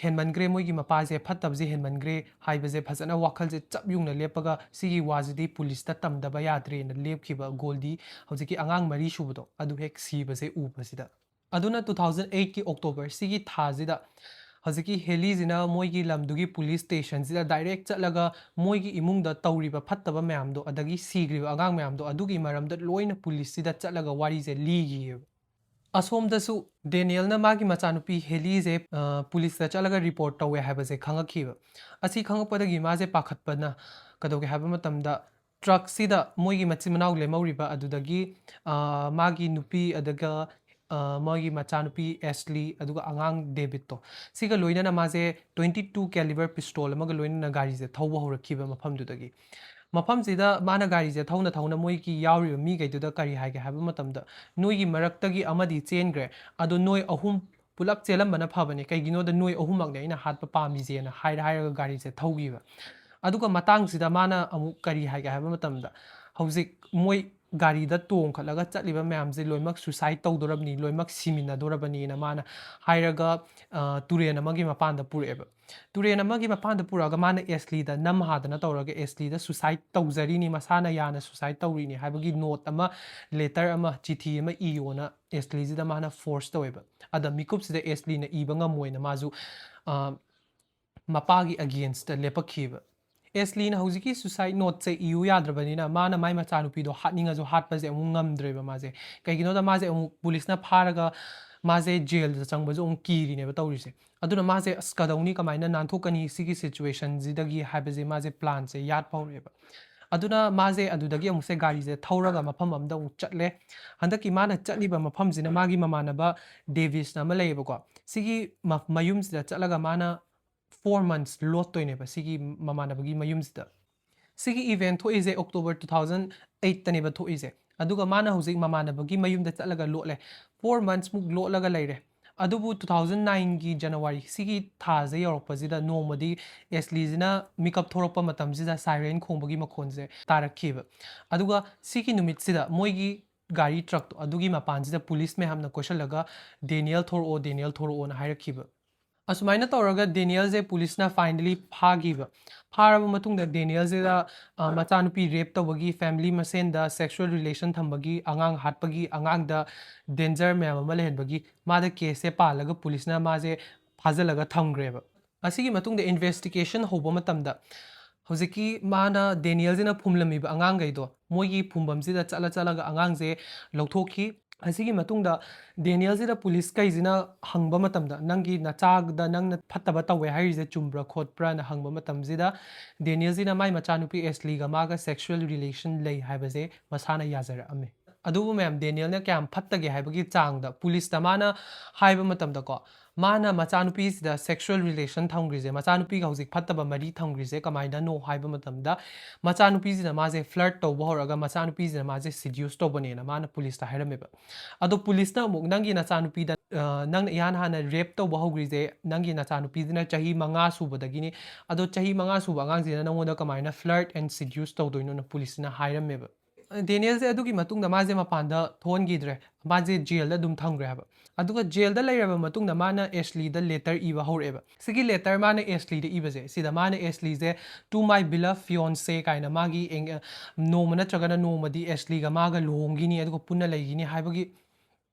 ꯍꯦꯟꯃꯟꯈ꯭ꯔꯦ, ꯃꯣꯏꯒꯤ ꯃꯄꯥꯁꯦ ꯐꯠꯇꯕꯁꯦ ꯍꯦꯟꯃꯟꯈ꯭ꯔꯦ ꯍꯥꯏꯕꯁꯦ ꯐꯖꯅ ꯋꯥꯈꯜꯁꯦ ꯆꯞ ꯌꯨꯡꯅ ꯂꯦꯞꯄꯒ, ꯁꯤꯒꯤ ꯋꯥꯁꯤꯗꯤ ꯄꯨꯂꯤꯁꯇ ꯇꯝꯗꯕ ꯌꯥꯗ꯭ꯔꯦꯅ ꯂꯦꯞꯈꯤꯕ ꯒꯣꯜꯗꯤ ꯍꯧꯖꯤꯛꯀꯤ ꯑꯉꯥꯡ ꯃꯔꯤ ꯁꯨꯕꯗꯣ ꯑꯗꯨ ꯍꯦꯛ ꯁꯤꯕꯁꯦ ꯎꯕꯁꯤꯗ꯫ ꯑꯗꯨꯅ two thousand eightꯀꯤ October, ꯁꯤꯒꯤ ꯊꯥꯁꯤꯗ ꯍꯧꯖꯤꯛꯀꯤ ꯍꯦꯂꯤꯁꯤꯅ ꯃꯣꯏꯒꯤ ꯂꯝꯗꯨꯒꯤ ꯄꯨꯂꯤꯁ ꯁ꯭ꯇꯦꯁꯟꯁꯤꯗ ꯗꯥꯏꯔꯦꯛ ꯆꯠꯂꯒ ꯃꯣꯏꯒꯤ ꯏꯃꯨꯡꯗ ꯇꯧꯔꯤꯕ ꯐꯠꯇꯕ ꯃꯌꯥꯝꯗꯣ ꯑꯗꯒꯤ ꯁꯤꯈ꯭ꯔꯤꯕ ꯑꯉꯥꯡ ꯃꯌꯥꯝꯗꯣ ꯑꯗꯨꯒꯤ ꯃꯔꯝꯗ ꯂꯣꯏꯅ ꯄꯨꯂꯤꯁꯁꯤꯗ ꯆꯠꯂꯒ ꯋꯥꯔꯤꯁꯦ ꯂꯤꯈꯤꯌꯦꯕ꯫ ꯑꯁꯣꯝꯗꯁꯨ ꯗꯦꯅꯤꯌꯦꯜꯅ ꯃꯥꯒꯤ ꯃꯆꯥꯅꯨꯄꯤ ꯍꯦꯂꯤꯁꯦ, ꯑ, ꯄꯨꯂꯤꯁꯇ ꯆꯠꯂꯒ ꯔꯤꯄꯣꯔꯠ ꯇꯧꯋꯦ ꯍꯥꯏꯕꯁꯦ ꯈꯪꯉꯛꯈꯤꯕ꯫ ꯑꯁꯤ ꯈꯪꯉꯛꯄꯗꯒꯤ ꯃꯥꯁꯦ ꯄꯥꯈꯠꯄꯅ ꯀꯩꯗꯧꯒꯦ ꯍꯥꯏꯕ ꯃꯇꯝꯗ, ꯇ꯭ꯔꯛꯁꯤꯗ ꯃꯣꯏꯒꯤ ꯃꯆꯤꯟ ꯃꯅꯥꯎ ꯂꯦꯝꯍꯧꯔꯤꯕ, ꯑꯗꯨꯗꯒꯤ, ꯑ, ꯃꯥꯒꯤ ꯅꯨꯄꯤ, ꯑꯗꯨꯒ, ꯑ, ꯃꯣꯏꯒꯤ ꯃꯆꯥꯅꯨꯄꯤ ꯑꯦꯁꯂꯤ, ꯑꯗꯨꯒ ꯑꯉꯥꯡ ꯗꯦꯕꯤꯠꯇꯣ, ꯁꯤꯒ ꯂꯣꯏꯅꯅ ꯃꯥꯁꯦ twenty two caliber pistol ꯑꯃꯒ ꯂꯣꯏꯅꯅ ꯒꯥꯔꯤꯁꯦ ꯊꯧꯕ ꯍꯧꯔꯛꯈꯤꯕ ꯃꯐꯝꯗꯨꯗꯒꯤ꯫ ꯃꯐꯝꯁꯤꯗ ꯃꯥꯅ ꯒꯥꯔꯤꯁꯦ ꯊꯧꯅ ꯊꯧꯅ ꯃꯣꯏꯒꯤ ꯌꯥꯎꯔꯤꯕ ꯃꯤꯈꯩꯗꯨꯗ ꯀꯔꯤ ꯍꯥꯏꯒꯦ ꯍꯥꯏꯕ ꯃꯇꯝꯗ, "ꯅꯣꯏꯒꯤ ꯃꯔꯛꯇꯒꯤ ꯑꯃꯗꯤ ꯆꯦꯟꯈ꯭ꯔꯦ, ꯑꯗꯣ ꯅꯣꯏ ꯑꯍꯨꯝ ꯄꯨꯂꯞ ꯆꯦꯜꯂꯝꯕꯅ ꯐꯕꯅꯦ, ꯀꯩꯒꯤꯅꯣꯗ ꯅꯣꯏ ꯑꯍꯨꯝꯃꯛꯅꯦ ꯑꯩꯅ ꯍꯥꯠꯄ ꯄꯥꯝꯃꯤꯁꯦꯅ" ꯍꯥꯏꯔ ꯍꯥꯏꯔꯒ ꯒꯥꯔꯤꯁꯦ ꯊꯧꯈꯤꯕ꯫ ꯑꯗꯨꯒ ꯃꯇꯥꯡꯁꯤꯗ ꯃꯥꯅ ꯑꯃꯨꯛ ꯀꯔꯤ ꯍꯥꯏꯒꯦ ꯍꯥꯏꯕ ꯃꯇꯝꯗ, ꯍꯧꯖꯤꯛ ꯃꯣꯏ ꯒꯥꯔꯤꯗ ꯇꯣꯡꯈꯠꯂꯒ ꯆꯠꯂꯤꯕ ꯃꯌꯥꯝꯁꯦ ꯂꯣꯏꯅꯃꯛ ꯁꯨꯁꯥꯏꯠ ꯇꯧꯗꯣꯔꯕꯅꯤ, ꯂꯣꯏꯅꯃꯛ ꯁꯤꯃꯤꯟꯅꯗꯣꯔꯕꯅꯤꯅ ꯃꯥꯅ ꯍꯥꯏꯔꯒ, ꯑ, ꯇꯨꯔꯦꯟ ꯑꯃꯒꯤ ꯃꯄꯥꯟꯗ ꯄꯨꯔꯛꯑꯦꯕ꯫ ꯇꯨꯔꯦꯟ ꯑꯃꯒꯤ ꯃꯄꯥꯟꯗ ꯄꯨꯔꯛꯑꯒ ꯃꯥꯅ ꯑꯦꯁꯂꯤꯗ ꯅꯝꯍꯥꯗꯅ ꯇꯧꯔꯒ ꯑꯦꯁꯂꯤꯗ ꯁꯨꯁꯥꯏꯠ ꯇꯧꯖꯔꯤꯅꯤ, ꯃꯁꯥꯅ ꯌꯥꯅ ꯁꯨꯁꯥꯏꯠ ꯇꯧꯔꯤꯅꯤ ꯍꯥꯏꯕꯒꯤ ꯅꯣꯠ ꯑꯃ, ꯂꯦꯇꯔ ꯑꯃ, ꯆꯤꯊꯤ ꯑꯃ ꯏꯌꯣꯅ ꯑꯦꯁꯂꯤꯁꯤꯗ ꯃꯥꯅ ꯐꯣꯔꯁ ꯇꯧꯋꯦꯕ꯫ ꯑꯗ ꯃꯤꯀꯨꯞꯁꯤꯗ ꯑꯦꯁꯂꯤꯅ ꯏꯕ ꯉꯝꯃꯣꯏꯅ ꯃꯥꯁꯨ, ꯑ, ꯃꯄꯥꯒꯤ ꯑꯒꯦꯟꯁꯇ ꯂꯦꯞꯄꯛꯈꯤꯕ꯫ ꯑꯦꯁꯂꯤꯅ ꯍꯧꯖꯤꯛꯀꯤ ꯁꯨꯁꯥꯏꯠ ꯅꯣꯠꯁꯦ ꯏꯌꯨ ꯌꯥꯗ꯭ꯔꯕꯅꯤꯅ ꯃꯥꯅ ꯃꯥꯏ ꯃꯆꯥꯅꯨꯄꯤꯗꯣ ꯍꯥꯠꯅꯤꯡꯉꯁꯨ ꯍꯥꯠꯄꯁꯦ ꯑꯃꯨꯛ ꯉꯝꯗ꯭ꯔꯦꯕ ꯃꯥꯁꯦ꯫ ꯀꯩꯒꯤꯅꯣꯗ ꯃꯥꯁꯦ ꯑꯃꯨꯛ ꯄꯨꯂꯤꯁꯅ ꯐꯥꯔꯒ ꯃꯥꯁꯦ ꯖꯦꯜꯗ ꯆꯪꯕꯁꯨ ꯑꯃꯨꯛ ꯀꯤꯔꯤꯅꯦꯕ ꯇꯧꯔꯤꯁꯦ꯫ ꯑꯗꯨꯅ ꯃꯥꯁꯦ ꯑꯁ ꯀꯗꯧꯅꯤ, ꯀꯃꯥꯏꯅ ꯅꯥꯟꯊꯣꯛꯀꯅꯤ ꯁꯤꯒꯤ ꯁꯤꯆꯨꯋꯦꯁꯟꯁꯤꯗꯒꯤ ꯍꯥꯏꯕꯁꯦ ꯃꯥꯁꯦ ꯄ꯭ꯂꯥꯟꯁꯦ ꯌꯥꯠꯄ ꯍꯧꯔꯛꯑꯦꯕ꯫ ꯑꯗꯨꯅ ꯃꯥꯁꯦ ꯑꯗꯨꯗꯒꯤ ꯑꯃꯨꯛꯁꯦ ꯒꯥꯔꯤꯁꯦ ꯊꯧꯔꯒ ꯃꯐꯝ ꯑꯃꯗ ꯑꯃꯨꯛ ꯆꯠꯂꯦ꯫ ꯍꯟꯗꯛꯀꯤ ꯃꯥꯅ ꯆꯠꯂꯤꯕ ꯃꯐꯝꯁꯤꯅ ꯃꯥꯒꯤ ꯃꯃꯥꯟꯅꯕ ꯗꯦꯕꯤꯁꯅ ꯑꯃ ꯂꯩꯌꯦꯕꯀꯣ꯫ ꯁꯤꯒꯤ ꯃ- ꯃꯌꯨꯝꯁꯤꯗ ꯆꯠꯂꯒ ꯃꯥꯅ ꯐꯣꯔ ꯃꯟꯁ ꯂꯣꯠꯇꯣꯏꯅꯦꯕ ꯁꯤꯒꯤ ꯃꯃꯥꯟꯅꯕꯒꯤ ꯃꯌꯨꯝꯁꯤꯗ꯫ ꯁꯤꯒꯤ ꯏꯚꯦꯟ ꯊꯣꯛꯏꯁꯦ ꯑꯣꯛꯇꯣꯕꯔ ꯇꯨ ꯊꯥꯎꯖꯟ ꯑꯩꯠꯇꯅꯦꯕ ꯊꯣꯛꯏꯁꯦ꯫ ꯑꯗꯨꯒ ꯃꯥꯅ ꯍꯧꯖꯤꯛ ꯃꯃꯥꯟꯅꯕꯒꯤ ꯃꯌꯨꯝꯗ ꯆꯠꯂꯒ ꯂꯣꯠꯂꯦ꯫ ꯐꯣꯔ ꯃꯟꯁꯃꯨꯛ ꯂꯣꯠꯂꯒ ꯂꯩꯔꯦ꯫ ꯑꯗꯨꯕꯨ ꯇꯨ ꯊꯥꯎꯖꯟ ꯅꯥꯏꯟꯒꯤ ꯖꯅꯋꯥꯔꯤ ꯁꯤꯒꯤ ꯊꯥꯁꯦ ꯌꯧꯔꯛꯄꯁꯤꯗ ꯅꯣꯡꯃꯗꯤ ꯑꯦꯁꯂꯤꯁꯤꯅ ꯃꯤꯀꯞ ꯊꯣꯔꯛꯄ ꯃꯇꯝꯁꯤꯗ ꯁꯥꯏꯔꯦꯟ ꯈꯣꯡꯕꯒꯤ ꯃꯈꯣꯟꯁꯦ ꯇꯥꯔꯛꯈꯤꯕ꯫ ꯑꯗꯨꯒ ꯁꯤꯒꯤ ꯅꯨꯃꯤꯠꯁꯤꯗ ꯃꯣꯏꯒꯤ ꯒꯥꯔꯤ ꯇ꯭ꯔꯛꯇꯣ ꯑꯗꯨꯒꯤ ꯃꯄꯥꯟꯁꯤꯗ ꯄꯨꯂꯤꯁ ꯃꯌꯥꯝꯅ ꯀꯣꯏꯁꯜꯂꯒ "ꯗꯦꯅꯤꯌꯦꯜ ꯊꯣꯔꯛꯑꯣ, ꯗꯦꯅꯤꯌꯦꯜ ꯊꯣꯔꯛꯑꯣꯅ" ꯍꯥꯏꯔꯛꯈꯤꯕ꯫ ꯑꯁꯨꯃꯥꯏꯅ ꯇꯧꯔꯒ ꯗꯦꯅꯤꯌꯦꯜꯁꯦ ꯄꯨꯂꯤꯁꯅ ꯐꯥꯏꯅꯦꯂꯤ ꯐꯥꯈꯤꯕ꯫ ꯐꯥꯔꯕ ꯃꯇꯨꯡꯗ ꯗꯦꯅꯤꯌꯦꯜꯁꯤꯗ, ꯑ, ꯃꯆꯥꯅꯨꯄꯤ ꯔꯦꯞ ꯇꯧꯕꯒꯤ, ꯐꯦꯃꯤꯂꯤ ꯃꯁꯦꯟꯗ ꯁꯦꯛꯁꯨꯋꯦꯜ ꯔꯤꯂꯦꯁꯟ ꯊꯝꯕꯒꯤ, ꯑꯉꯥꯡ ꯍꯥꯠꯄꯒꯤ, ꯑꯉꯥꯡꯗ ꯗꯦꯟꯖꯔ ꯃꯌꯥꯝ ꯑꯃ ꯂꯩꯍꯟꯕꯒꯤ ꯃꯥꯗ ꯀꯦꯁꯁꯦ ꯄꯥꯜꯂꯒ ꯄꯨꯂꯤꯁꯅ ꯃꯥꯁꯦ ꯐꯥꯖꯤꯜꯂꯒ ꯊꯝꯈ꯭ꯔꯦꯕ꯫ ꯑꯁꯤꯒꯤ ꯃꯇꯨꯡꯗ ꯏꯟꯚꯦꯁꯇꯤꯒꯦꯁꯟ ꯍꯧꯕ ꯃꯇꯝꯗ ꯍꯧꯖꯤꯛꯀꯤ ꯃꯥꯅ ꯗꯦꯅꯤꯌꯦꯜꯁꯤꯅ ꯐꯨꯝꯂꯝꯃꯤꯕ ꯑꯉꯥꯡꯈꯩꯗꯣ ꯃꯣꯏꯒꯤ ꯐꯨꯝꯐꯝꯁꯤꯗ ꯆꯠꯂ ꯆꯠꯂꯒ ꯑꯉꯥꯡꯁꯦ ꯂꯧꯊꯣꯛꯈꯤ꯫ ꯑꯁꯤꯒꯤ ꯃꯇꯨꯡꯗ ꯗꯦꯅꯤꯌꯦꯜꯁꯤꯗ ꯄꯨꯂꯤꯁꯈꯩꯁꯤꯅ ꯍꯪꯕ ꯃꯇꯝꯗ, "ꯅꯪꯒꯤ ꯅꯆꯥꯗ ꯅꯪꯅ ꯐꯠꯇꯕ ꯇꯧꯋꯦ ꯍꯥꯏꯔꯤꯁꯦ ꯆꯨꯝꯕ꯭ꯔꯥ ꯈꯣꯠꯄ꯭ꯔꯥꯅ" ꯍꯪꯕ ꯃꯇꯝꯁꯤꯗ, ꯗꯦꯅꯤꯌꯦꯜꯁꯤꯅ ꯃꯥꯏ ꯃꯆꯥꯅꯨꯄꯤ ꯑꯦꯁꯂꯤꯒ ꯃꯥꯒ ꯁꯦꯛꯁꯨꯋꯦꯜ ꯔꯤꯂꯦꯁꯟ ꯂꯩ ꯍꯥꯏꯕꯁꯦ ꯃꯁꯥꯅ ꯌꯥꯖꯔꯛꯑꯝꯃꯦ꯫ ꯑꯗꯨꯕꯨ ꯃꯌꯥꯝ, ꯗꯦꯅꯤꯌꯦꯜꯅ ꯀꯌꯥꯝ ꯐꯠꯇꯒꯦ ꯍꯥꯏꯕꯒꯤ ꯆꯥꯡꯗ ꯄꯨꯂꯤꯁꯇ ꯃꯥꯅ ꯍꯥꯏꯕ ꯃꯇꯝꯗꯀꯣ, ꯃꯥꯅ ꯃꯆꯥꯅꯨꯄꯤꯁꯤꯗ ꯁꯦꯛꯁꯨꯋꯦꯜ ꯔꯤꯂꯦꯁꯟ ꯊꯝꯈ꯭ꯔꯤꯁꯦ, ꯃꯆꯥꯅꯨꯄꯤꯒ ꯍꯧꯖꯤꯛ ꯐꯠꯇꯕ ꯃꯔꯤ ꯊꯝꯈ꯭ꯔꯤꯁꯦ ꯀꯃꯥꯏꯅꯅꯣ ꯍꯥꯏꯕ ꯃꯇꯝꯗ, ꯃꯆꯥꯅꯨꯄꯤꯁꯤꯅ ꯃꯥꯁꯦ ꯐ꯭ꯂꯔꯠ ꯇꯧꯕ ꯍꯧꯔꯒ ꯃꯆꯥꯅꯨꯄꯤꯁꯤꯅ ꯃꯥꯁꯦ ꯁꯤꯗ꯭ꯌꯨꯁ ꯇꯧꯕꯅꯦꯅ ꯃꯥꯅ ꯄꯨꯂꯤꯁꯇ ꯍꯥꯏꯔꯝꯃꯦꯕ꯫ ꯑꯗꯣ ꯄꯨꯂꯤꯁꯅ ꯑꯃꯨꯛ, "ꯅꯪꯒꯤ ꯅꯆꯥꯅꯨꯄꯤꯗ, ꯑ, ꯅꯪꯅ ꯏꯍꯥꯟ ꯍꯥꯟꯅ ꯔꯦꯞ ꯇꯧꯕ ꯍꯧꯈ꯭ꯔꯤꯁꯦ ꯅꯪꯒꯤ ꯅꯆꯥꯅꯨꯄꯤꯁꯤꯅ ꯆꯍꯤ ꯃꯉꯥ ꯁꯨꯕꯗꯒꯤꯅꯤ꯫ ꯑꯗꯣ ꯆꯍꯤ ꯃꯉꯥ ꯁꯨꯕ ꯑꯉꯥꯡꯁꯤꯅ ꯅꯪꯉꯣꯟꯗ ꯀꯃꯥꯏꯅ ꯐ꯭ꯂꯔꯠ ꯑꯦꯟ ꯁꯤꯗ꯭ꯌꯨꯁ ꯇꯧꯗꯣꯏꯅꯣꯅ?" ꯄꯨꯂꯤꯁꯅ ꯍꯥꯏꯔꯝꯃꯦꯕ꯫ ꯗꯦꯅꯤꯌꯦꯜꯁꯦ ꯑꯗꯨꯒꯤ ꯃꯇꯨꯡꯗ ꯃꯥꯁꯦ ꯃꯄꯥꯟꯗ ꯊꯣꯛꯍꯟꯈꯤꯗ꯭ꯔꯦ, ꯃꯥꯁꯦ ꯖꯦꯜꯗ ꯑꯗꯨꯝ ꯊꯝꯈ꯭ꯔꯦ ꯍꯥꯏꯕ꯫ ꯑꯗꯨꯒ ꯖꯦꯜꯗ ꯂꯩꯔꯕ ꯃꯇꯨꯡꯗ ꯃꯥꯅ ꯑꯦꯁꯂꯤꯗ ꯂꯦꯇꯔ ꯏꯕ ꯍꯧꯔꯛꯑꯦꯕ꯫ ꯁꯤꯒꯤ ꯂꯦꯇꯔ ꯃꯥꯅ ꯑꯦꯁꯂꯤꯗ ꯏꯕꯁꯦ, ꯁꯤꯗ ꯃꯥꯅ ꯑꯦꯁꯂꯤꯁꯦ "To my beloved fiancé" ꯀꯥꯏꯅ ꯃꯥꯒꯤ ꯑꯦꯡ-, ꯅꯣꯡꯃ ꯅꯠꯇ꯭ꯔꯒꯅ ꯅꯣꯡꯃꯗꯤ ꯑꯦꯁꯂꯤꯒ ꯃꯥꯒ ꯂꯨꯍꯣꯡꯈꯤꯅꯤ, ꯑꯗꯨꯒ ꯄꯨꯟꯅ ꯂꯩꯈꯤꯅꯤ ꯍꯥꯏꯕꯒꯤ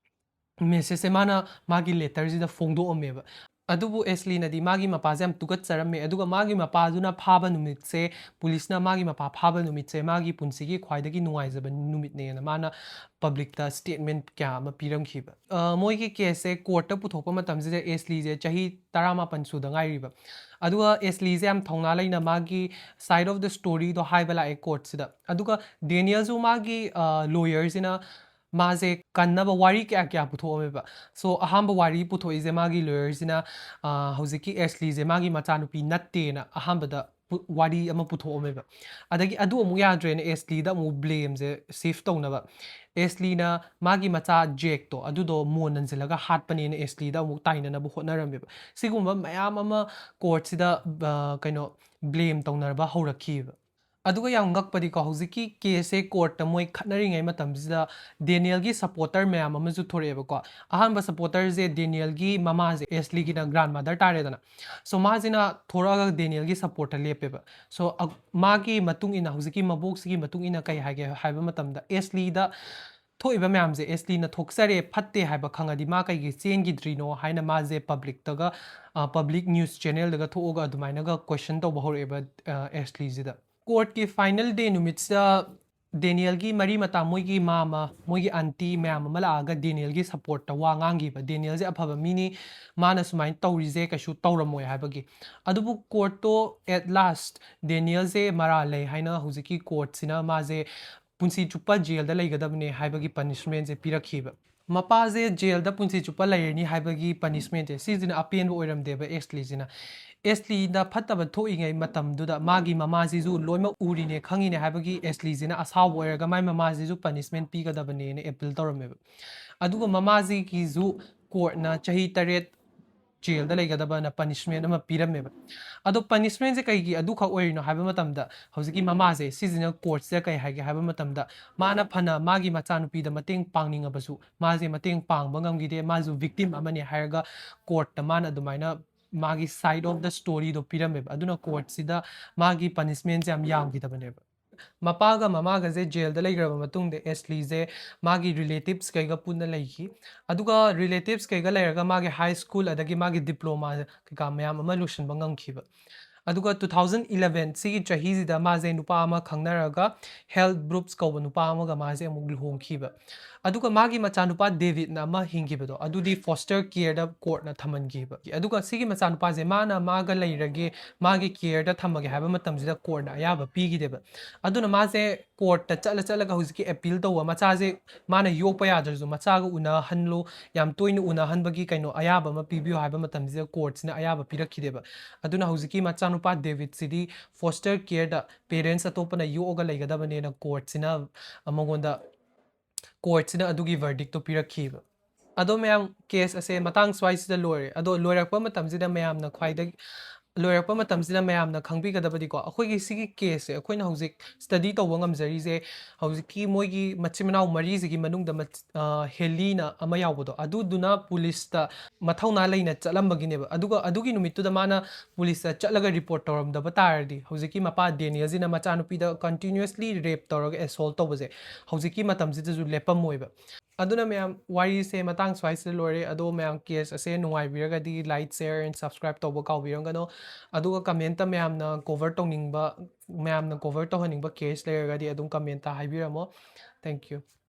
ꯃꯦꯁꯦꯖꯁꯦ ꯃꯥꯅ ꯃꯥꯒꯤ ꯂꯦꯇꯔꯁꯤꯗ ꯐꯣꯡꯗꯣꯛꯑꯝꯃꯦꯕ꯫ ꯑꯗꯨꯕꯨ ꯑꯦꯁꯂꯤꯅꯗꯤ ꯃꯥꯒꯤ ꯃꯄꯥꯁꯦ ꯌꯥꯝ ꯇꯨꯀꯠꯆꯔꯝꯃꯦ, ꯑꯗꯨꯒ ꯃꯥꯒꯤ ꯃꯄꯥꯗꯨꯅ ꯐꯥꯕ ꯅꯨꯃꯤꯠꯁꯦ, ꯄꯨꯂꯤꯁꯅ ꯃꯥꯒꯤ ꯃꯄꯥ ꯐꯥꯕ ꯅꯨꯃꯤꯠꯁꯦ ꯃꯥꯒꯤ ꯄꯨꯟꯁꯤꯒꯤ ꯈ꯭ꯋꯥꯏꯗꯒꯤ ꯅꯨꯡꯉꯥꯏꯖꯕ ꯅꯨꯃꯤꯠꯅꯦꯅ ꯃꯥꯅ ꯄꯕ꯭ꯂꯤꯛꯇ ꯁ꯭ꯇꯦꯠꯃꯦꯟ ꯀꯌꯥ ꯑꯃ ꯄꯤꯔꯝꯈꯤꯕ꯫ ꯑ, ꯃꯣꯏꯒꯤ ꯀꯦꯁꯁꯦ ꯀꯣꯔꯠꯇ ꯄꯨꯊꯣꯛꯄ ꯃꯇꯝꯁꯤꯗ ꯑꯦꯁꯂꯤꯁꯦ ꯆꯍꯤ ꯇꯔꯥꯃꯥꯄꯟ ꯁꯨꯗ ꯉꯥꯏꯔꯤꯕ꯫ ꯑꯗꯨꯒ ꯑꯦꯁꯂꯤꯁꯦ ꯌꯥꯝ ꯊꯧꯅꯥ ꯂꯩꯅ ꯃꯥꯒꯤ side of the storyꯗꯣ ꯍꯥꯏꯕ ꯂꯥꯛꯑꯦ ꯀꯣꯔꯠꯁꯤꯗ꯫ ꯑꯗꯨꯒ ꯗꯦꯅꯤꯌꯦꯜꯁꯨ ꯃꯥꯒꯤ, ꯑ, ꯂꯣꯌꯔꯁꯤꯅ ꯃꯥꯁꯦ ꯀꯟꯅꯕ ꯋꯥꯔꯤ ꯀꯌꯥ ꯀꯌꯥ ꯄꯨꯊꯣꯛꯑꯝꯃꯦꯕ꯫ So, ꯑꯍꯥꯟꯕ ꯋꯥꯔꯤ ꯄꯨꯊꯣꯛꯏꯁꯦ ꯃꯥꯒꯤ ꯂꯣꯌꯔꯁꯤꯅ, ꯑ, ꯍꯧꯖꯤꯛꯀꯤ ꯑꯦꯁꯂꯤꯁꯦ ꯃꯥꯒꯤ ꯃꯆꯥꯅꯨꯄꯤ ꯅꯠꯇꯦꯅ ꯑꯍꯥꯟꯕꯗ ꯄꯨ-, ꯋꯥꯔꯤ ꯑꯃ ꯄꯨꯊꯣꯛꯑꯝꯃꯦꯕ꯫ ꯑꯗꯒꯤ ꯑꯗꯨ ꯑꯃꯨꯛ ꯌꯥꯗ꯭ꯔꯦꯅ ꯑꯦꯁꯂꯤꯗ ꯑꯃꯨꯛ ꯕ꯭ꯂꯦꯝꯁꯦ ꯁꯤꯐ ꯇꯧꯅꯕ ꯑꯦꯁꯂꯤꯅ ꯃꯥꯒꯤ ꯃꯆꯥ ꯖꯦꯛꯇꯣ ꯑꯗꯨꯗꯣ ꯃꯣꯟ ꯅꯟꯁꯤꯜꯂꯒ ꯍꯥꯠꯄꯅꯦꯅ ꯑꯦꯁꯂꯤꯗ ꯑꯃꯨꯛ ꯇꯥꯏꯅꯅꯕ ꯍꯣꯠꯅꯔꯝꯃꯦꯕ꯫ ꯁꯤꯒꯨꯝꯕ ꯃꯌꯥꯝ ꯑꯃ ꯀꯣꯔꯠꯁꯤꯗ, ꯑ, ꯀꯩꯅꯣ, ꯕ꯭ꯂꯦꯝ ꯇꯧꯅꯔꯕ ꯍꯧꯔꯛꯈꯤꯕ꯫ ꯑꯗꯨꯒ ꯌꯥꯝ ꯉꯛꯄꯗꯤꯀꯣ, ꯍꯧꯖꯤꯛꯀꯤ ꯀꯦꯁꯁꯦ ꯀꯣꯔꯠꯇ ꯃꯣꯏ ꯈꯠꯅꯔꯤꯉꯩ ꯃꯇꯝꯁꯤꯗ ꯗꯦꯅꯤꯌꯦꯜꯒꯤ ꯁꯄꯣꯔꯇꯔ ꯃꯌꯥꯝ ꯑꯃꯁꯨ ꯊꯣꯔꯛꯑꯦꯕꯀꯣ꯫ ꯑꯍꯥꯟꯕ ꯁꯄꯣꯔꯇꯔꯁꯦ ꯗꯦꯅꯤꯌꯦꯜꯒꯤ ꯃꯃꯥꯁꯦ, ꯑꯦꯁꯂꯤꯒꯤꯅ ꯒ꯭ꯔꯥꯟ ꯃꯥꯗꯔ ꯇꯥꯔꯦꯗꯅ꯫ So, ꯃꯥꯁꯤꯅ ꯊꯣꯔꯛꯑꯒ ꯗꯦꯅꯤꯌꯦꯜꯒꯤ ꯁꯄꯣꯔꯠꯇ ꯂꯦꯞꯄꯦꯕ꯫ So, ꯑ-, ꯃꯥꯒꯤ ꯃꯇꯨꯡ ꯏꯟꯅ, ꯍꯧꯖꯤꯛꯀꯤ ꯃꯕꯣꯛꯁꯤꯒꯤ ꯃꯇꯨꯡ ꯏꯟꯅ ꯀꯩ ꯍꯥꯏꯒꯦ ꯍꯥꯏꯕ ꯃꯇꯝꯗ, ꯑꯦꯁꯂꯤꯗ ꯊꯣꯛꯏꯕ ꯃꯌꯥꯝꯁꯦ ꯑꯦꯁꯂꯤꯅ ꯊꯣꯛꯆꯔꯦ, ꯐꯠꯇꯦ ꯍꯥꯏꯕ ꯈꯪꯉꯗꯤ ꯃꯥ ꯀꯩꯒꯤ ꯆꯦꯟꯈꯤꯗ꯭ꯔꯤꯅꯣ ꯍꯥꯏꯅ ꯃꯥꯁꯦ ꯄꯕ꯭ꯂꯤꯛꯇꯒ, ꯑ, ꯄꯕ꯭ꯂꯤꯛ ꯅ꯭ꯌꯨꯁ ꯆꯦꯅꯦꯜꯗꯒ ꯊꯣꯛꯑꯒ ꯑꯗꯨꯃꯥꯏꯅꯒ ꯀꯣꯏꯁꯟ ꯇꯧꯕ ꯍꯧꯔꯛꯑꯦꯕ, ꯑ, ꯑꯦꯁꯂꯤꯁꯤꯗ꯫ ꯀꯣꯔꯠꯀꯤ ꯐꯥꯏꯅꯦꯜ ꯗꯦ ꯅꯨꯃꯤꯠꯁꯤꯗ ꯗꯦꯅꯤꯌꯦꯜꯒꯤ ꯃꯔꯤ ꯃꯇꯥ, ꯃꯣꯏꯒꯤ ꯃꯥꯃ, ꯃꯣꯏꯒꯤ ꯑꯟꯇꯤ ꯃꯌꯥꯝ ꯑꯃ ꯂꯥꯛꯑꯒ ꯗꯦꯅꯤꯌꯦꯜꯒꯤ ꯁꯄꯣꯔꯠꯇ ꯋꯥ ꯉꯥꯡꯈꯤꯕ꯫ ꯗꯦꯅꯤꯌꯦꯜꯁꯦ ꯑꯐꯕ ꯃꯤꯅꯤ, ꯃꯥꯅ ꯁꯨꯃꯥꯏꯅ ꯇꯧꯔꯤꯁꯦ ꯀꯩꯁꯨ ꯇꯧꯔꯝꯃꯣꯏ ꯍꯥꯏꯕꯒꯤ꯫ ꯑꯗꯨꯕꯨ ꯀꯣꯔꯠꯇꯣ at last ꯗꯦꯅꯤꯌꯦꯜꯁꯦ ꯃꯔꯥꯜ ꯂꯩ ꯍꯥꯏꯅ ꯍꯧꯖꯤꯛꯀꯤ ꯀꯣꯔꯠꯁꯤꯅ ꯃꯥꯁꯦ ꯄꯨꯟꯁꯤ ꯆꯨꯞꯄ ꯖꯦꯜꯗ ꯂꯩꯒꯗꯕꯅꯦ ꯍꯥꯏꯕꯒꯤ ꯄꯅꯤꯁꯃꯦꯟꯁꯦ ꯄꯤꯔꯛꯈꯤꯕ꯫ ꯃꯄꯥꯁꯦ ꯖꯦꯜꯗ ꯄꯨꯟꯁꯤ ꯆꯨꯞꯄ ꯂꯩꯔꯅꯤ ꯍꯥꯏꯕꯒꯤ ꯄꯅꯤꯁꯃꯦꯟꯁꯦ, ꯁꯤꯁꯤꯅ ꯑꯄꯦꯟꯕ ꯑꯣꯏꯔꯝꯗꯦꯕ ꯑꯦꯁꯂꯤꯁꯤꯅ꯫ ꯑꯦꯁꯂꯤꯗ ꯐꯠꯇꯕ ꯊꯣꯛꯏꯉꯩ ꯃꯇꯝꯗꯨꯗ ꯃꯥꯒꯤ ꯃꯃꯥꯁꯤꯁꯨ ꯂꯣꯏꯅꯃꯛ ꯎꯔꯤꯅꯦ, ꯈꯪꯉꯤꯅꯦ ꯍꯥꯏꯕꯒꯤ ꯑꯦꯁꯂꯤꯁꯤꯅ ꯑꯁꯥꯎꯕ ꯑꯣꯏꯔꯒ ꯃꯥꯏ ꯃꯃꯥꯁꯤꯁꯨ ꯄꯅꯤꯁꯃꯦꯟ ꯄꯤꯒꯗꯕꯅꯦꯅ ꯑꯦꯄꯤꯜ ꯇꯧꯔꯝꯃꯦꯕ꯫ ꯑꯗꯨꯒ ꯃꯃꯥꯁꯤꯒꯤꯁꯨ ꯀꯣꯔꯠꯅ ꯆꯍꯤ ꯇꯔꯦꯠ ꯖꯦꯜꯗ ꯂꯩꯒꯗꯕꯅ ꯄꯅꯤꯁꯃꯦꯟ ꯑꯃ ꯄꯤꯔꯝꯃꯦꯕ꯫ ꯑꯗꯣ ꯄꯅꯤꯁꯃꯦꯟꯁꯦ ꯀꯩꯒꯤ ꯑꯗꯨꯈꯛ ꯑꯣꯏꯔꯤꯅꯣ ꯍꯥꯏꯕ ꯃꯇꯝꯗ, ꯍꯧꯖꯤꯛꯀꯤ ꯃꯃꯥꯁꯦ ꯁꯤꯁꯤꯅ ꯀꯣꯔꯠꯁꯤꯗ ꯀꯩ ꯍꯥꯏꯒꯦ ꯍꯥꯏꯕ ꯃꯇꯝꯗ, ꯃꯥꯅ ꯐꯅ ꯃꯥꯒꯤ ꯃꯆꯥꯅꯨꯄꯤꯗ ꯃꯇꯦꯡ ꯄꯥꯡꯅꯤꯡꯉꯕꯁꯨ ꯃꯥꯁꯦ ꯃꯇꯦꯡ ꯄꯥꯡꯕ ꯉꯝꯈꯤꯗꯦ, ꯃꯥꯁꯨ ꯚꯤꯛꯇꯤꯝ ꯑꯃꯅꯤ ꯍꯥꯏꯔꯒ ꯀꯣꯔꯠꯇ ꯃꯥꯅ ꯑꯗꯨꯃꯥꯏꯅ ꯃꯥꯒꯤ side of the storyꯗꯣ ꯄꯤꯔꯝꯃꯦꯕ꯫ ꯑꯗꯨꯅ ꯀꯣꯔꯠꯁꯤꯗ ꯃꯥꯒꯤ ꯄꯅꯤꯁꯃꯦꯟꯁꯦ ꯌꯥꯝ ꯌꯥꯝꯈꯤꯗꯕꯅꯦꯕ꯫ ꯃꯄꯥꯒ ꯃꯃꯥꯒꯁꯦ ꯖꯦꯜꯗ ꯂꯩꯈ꯭ꯔꯕ ꯃꯇꯨꯡꯗ ꯑꯦꯁꯂꯤꯁꯦ ꯃꯥꯒꯤ ꯔꯤꯂꯦꯇꯤꯞꯁ ꯀꯩꯒ ꯄꯨꯟꯅ ꯂꯩꯈꯤ꯫ ꯑꯗꯨꯒ ꯔꯤꯂꯦꯇꯤꯞꯁ ꯀꯩꯒ ꯂꯩꯔꯒ ꯃꯥꯒꯤ ꯍꯥꯏ ꯁ꯭ꯀꯨꯜ ꯑꯗꯒꯤ ꯃꯥꯒꯤ ꯗꯤꯄ꯭ꯂꯣꯃꯥ ꯀꯩꯀꯥ ꯃꯌꯥꯝ ꯑꯃ ꯂꯣꯏꯁꯤꯟꯕ ꯉꯝꯈꯤꯕ꯫ ꯑꯗꯨꯒ ꯇꯨ ꯊꯥꯎꯖꯟ ꯏꯂꯚꯦꯟ ꯁꯤꯒꯤ ꯆꯍꯤꯁꯤꯗ ꯃꯥꯁꯦ ꯅꯨꯄꯥ ꯑꯃ ꯈꯪꯅꯔꯒ ꯍꯦꯜ ꯕ꯭ꯔꯨꯛꯁ ꯀꯧꯕ ꯅꯨꯄꯥ ꯑꯃꯒ ꯃꯥꯁꯦ ꯑꯃꯨꯛ ꯂꯨꯍꯣꯡꯈꯤꯕ꯫ ꯑꯗꯨꯒ ꯃꯥꯒꯤ ꯃꯆꯥꯅꯨꯄꯥ ꯗꯦꯕꯤꯠꯅ ꯑꯃ ꯍꯤꯡꯈꯤꯕꯗꯣ, ꯑꯗꯨꯗꯤ ꯐꯣꯁꯇꯔ ꯀꯦꯌꯔꯗ ꯀꯣꯔꯠꯅ ꯊꯝꯍꯟꯈꯤꯕ꯫ ꯑꯗꯨꯒ ꯁꯤꯒꯤ ꯃꯆꯥꯅꯨꯄꯥꯁꯦ ꯃꯥꯅ ꯃꯥꯒ ꯂꯩꯔꯒꯦ, ꯃꯥꯒꯤ ꯀꯦꯌꯔꯗ ꯊꯝꯃꯒꯦ ꯍꯥꯏꯕ ꯃꯇꯝꯁꯤꯗ ꯀꯣꯔꯠꯅ ꯑꯌꯥꯕ ꯄꯤꯈꯤꯗꯦꯕ꯫ ꯑꯗꯨꯅ ꯃꯥꯁꯦ ꯀꯣꯔꯠꯇ ꯆꯠꯂ ꯆꯠꯂꯒ ꯍꯧꯖꯤꯛꯀꯤ ꯑꯦꯄꯤꯜ ꯇꯧꯕ, ꯃꯆꯥꯁꯦ ꯃꯥꯅ ꯌꯣꯛꯄ ꯌꯥꯗ꯭ꯔꯁꯨ ꯃꯆꯥꯒ ꯎꯅꯍꯜꯂꯣ, ꯌꯥꯝ ꯇꯣꯏꯅ ꯎꯅꯍꯟꯕꯒꯤ ꯀꯩꯅꯣ ꯑꯌꯥꯕ ꯑꯃ ꯄꯤꯕꯤꯌꯨ ꯍꯥꯏꯕ ꯃꯇꯝꯁꯤꯗ ꯀꯣꯔꯠꯁꯤꯅ ꯑꯌꯥꯕ ꯄꯤꯔꯛꯈꯤꯗꯦꯕ꯫ ꯑꯗꯨꯅ ꯍꯧꯖꯤꯛꯀꯤ ꯃꯆꯥꯅꯨꯄꯥ ꯗꯦꯕꯤꯠꯁꯤꯗꯤ ꯐꯣꯁꯇꯔ ꯀꯦꯌꯔꯗ ꯄꯦꯔꯦꯟꯁ ꯑꯇꯣꯞꯄꯅ ꯌꯣꯛꯑꯒ ꯂꯩꯒꯗꯕꯅꯦꯅ ꯀꯣꯔꯠꯁꯤꯅ ꯃꯉꯣꯟꯗ, ꯀꯣꯔꯠꯁꯤꯅ ꯑꯗꯨꯒꯤ ꯚꯔꯗꯤꯛꯇꯣ ꯄꯤꯔꯛꯈꯤꯕ꯫ ꯑꯗꯣ ꯃꯌꯥꯝ, ꯀꯦꯁ ꯑꯁꯦ ꯃꯇꯥꯡ ꯁ꯭ꯋꯥꯏꯁꯤꯗ ꯂꯣꯏꯔꯦ꯫ ꯑꯗꯣ ꯂꯣꯏꯔꯛꯄ ꯃꯇꯝꯁꯤꯗ ꯃꯌꯥꯝꯅ ꯈ꯭ꯋꯥꯏꯗꯒꯤ, ꯂꯣꯏꯔꯛꯄ ꯃꯇꯝꯁꯤꯗ ꯃꯌꯥꯝꯅ ꯈꯪꯕꯤꯒꯗꯕꯗꯤꯀꯣ, ꯑꯩꯈꯣꯏꯒꯤ ꯁꯤꯒꯤ ꯀꯦꯁꯁꯦ ꯑꯩꯈꯣꯏꯅ ꯍꯧꯖꯤꯛ ꯁ꯭ꯇꯗꯤ ꯇꯧꯕ ꯉꯝꯖꯔꯤꯁꯦ, ꯍꯧꯖꯤꯛꯀꯤ ꯃꯣꯏꯒꯤ ꯃꯆꯤꯟ ꯃꯅꯥꯎ ꯃꯔꯤꯁꯤꯒꯤ ꯃꯅꯨꯡꯗ ꯃꯆ-, ꯑ, ꯍꯦꯂꯤꯅ ꯑꯃ ꯌꯥꯎꯕꯗꯣ, ꯑꯗꯨꯗꯨꯅ ꯄꯨꯂꯤꯁꯇ ꯃꯊꯧꯅꯥ ꯂꯩꯅ ꯆꯠꯂꯝꯕꯒꯤꯅꯦꯕ꯫ ꯑꯗꯨꯒ ꯑꯗꯨꯒꯤ ꯅꯨꯃꯤꯠꯇꯨꯗ ꯃꯥꯅ ꯄꯨꯂꯤꯁꯇ ꯆꯠꯂꯒ ꯔꯤꯄꯣꯔꯠ ꯇꯧꯔꯝꯗꯕ ꯇꯥꯔꯗꯤ, ꯍꯧꯖꯤꯛꯀꯤ ꯃꯄꯥ ꯗꯦꯅꯤꯌꯦꯜꯁꯤꯅ ꯃꯆꯥꯅꯨꯄꯤꯗ ꯀꯟꯇꯤꯅ꯭ꯌꯨꯁꯂꯤ ꯔꯦꯞ ꯇꯧꯔꯒ ꯑꯦꯁꯣꯜ ꯇꯧꯕꯁꯦ ꯍꯧꯖꯤꯛꯀꯤ ꯃꯇꯝꯁꯤꯗꯁꯨ ꯂꯦꯞꯄꯝꯃꯣꯏꯕ꯫ ꯑꯗꯨꯅ ꯃꯌꯥꯝ, ꯋꯥꯔꯤꯁꯦ ꯃꯇꯥꯡ ꯁ꯭ꯋꯥꯏꯁꯤꯗ ꯂꯣꯏꯔꯦ꯫ ꯑꯗꯣ ꯃꯌꯥꯝ, ꯀꯦꯁ ꯑꯁꯦ ꯅꯨꯡꯉꯥꯏꯕꯤꯔꯒꯗꯤ like, share and subscribe ꯇꯧꯕ ꯀꯥꯎꯕꯤꯔꯝꯒꯅꯣ꯫ ꯑꯗꯨꯒ ꯀꯃꯦꯟꯇ ꯃꯌꯥꯝꯅ ꯀꯣꯚꯔ ꯇꯧꯅꯤꯡꯕ, ꯃꯌꯥꯝꯅ ꯀꯣꯚꯔ ꯇꯧꯍꯟꯅꯤꯡꯕ ꯀꯦꯁ ꯂꯩꯔꯒꯗꯤ ꯑꯗꯨꯝ ꯀꯃꯦꯟꯇ ꯍꯥꯏꯕꯤꯔꯝꯃꯣ꯫ Thank you꯫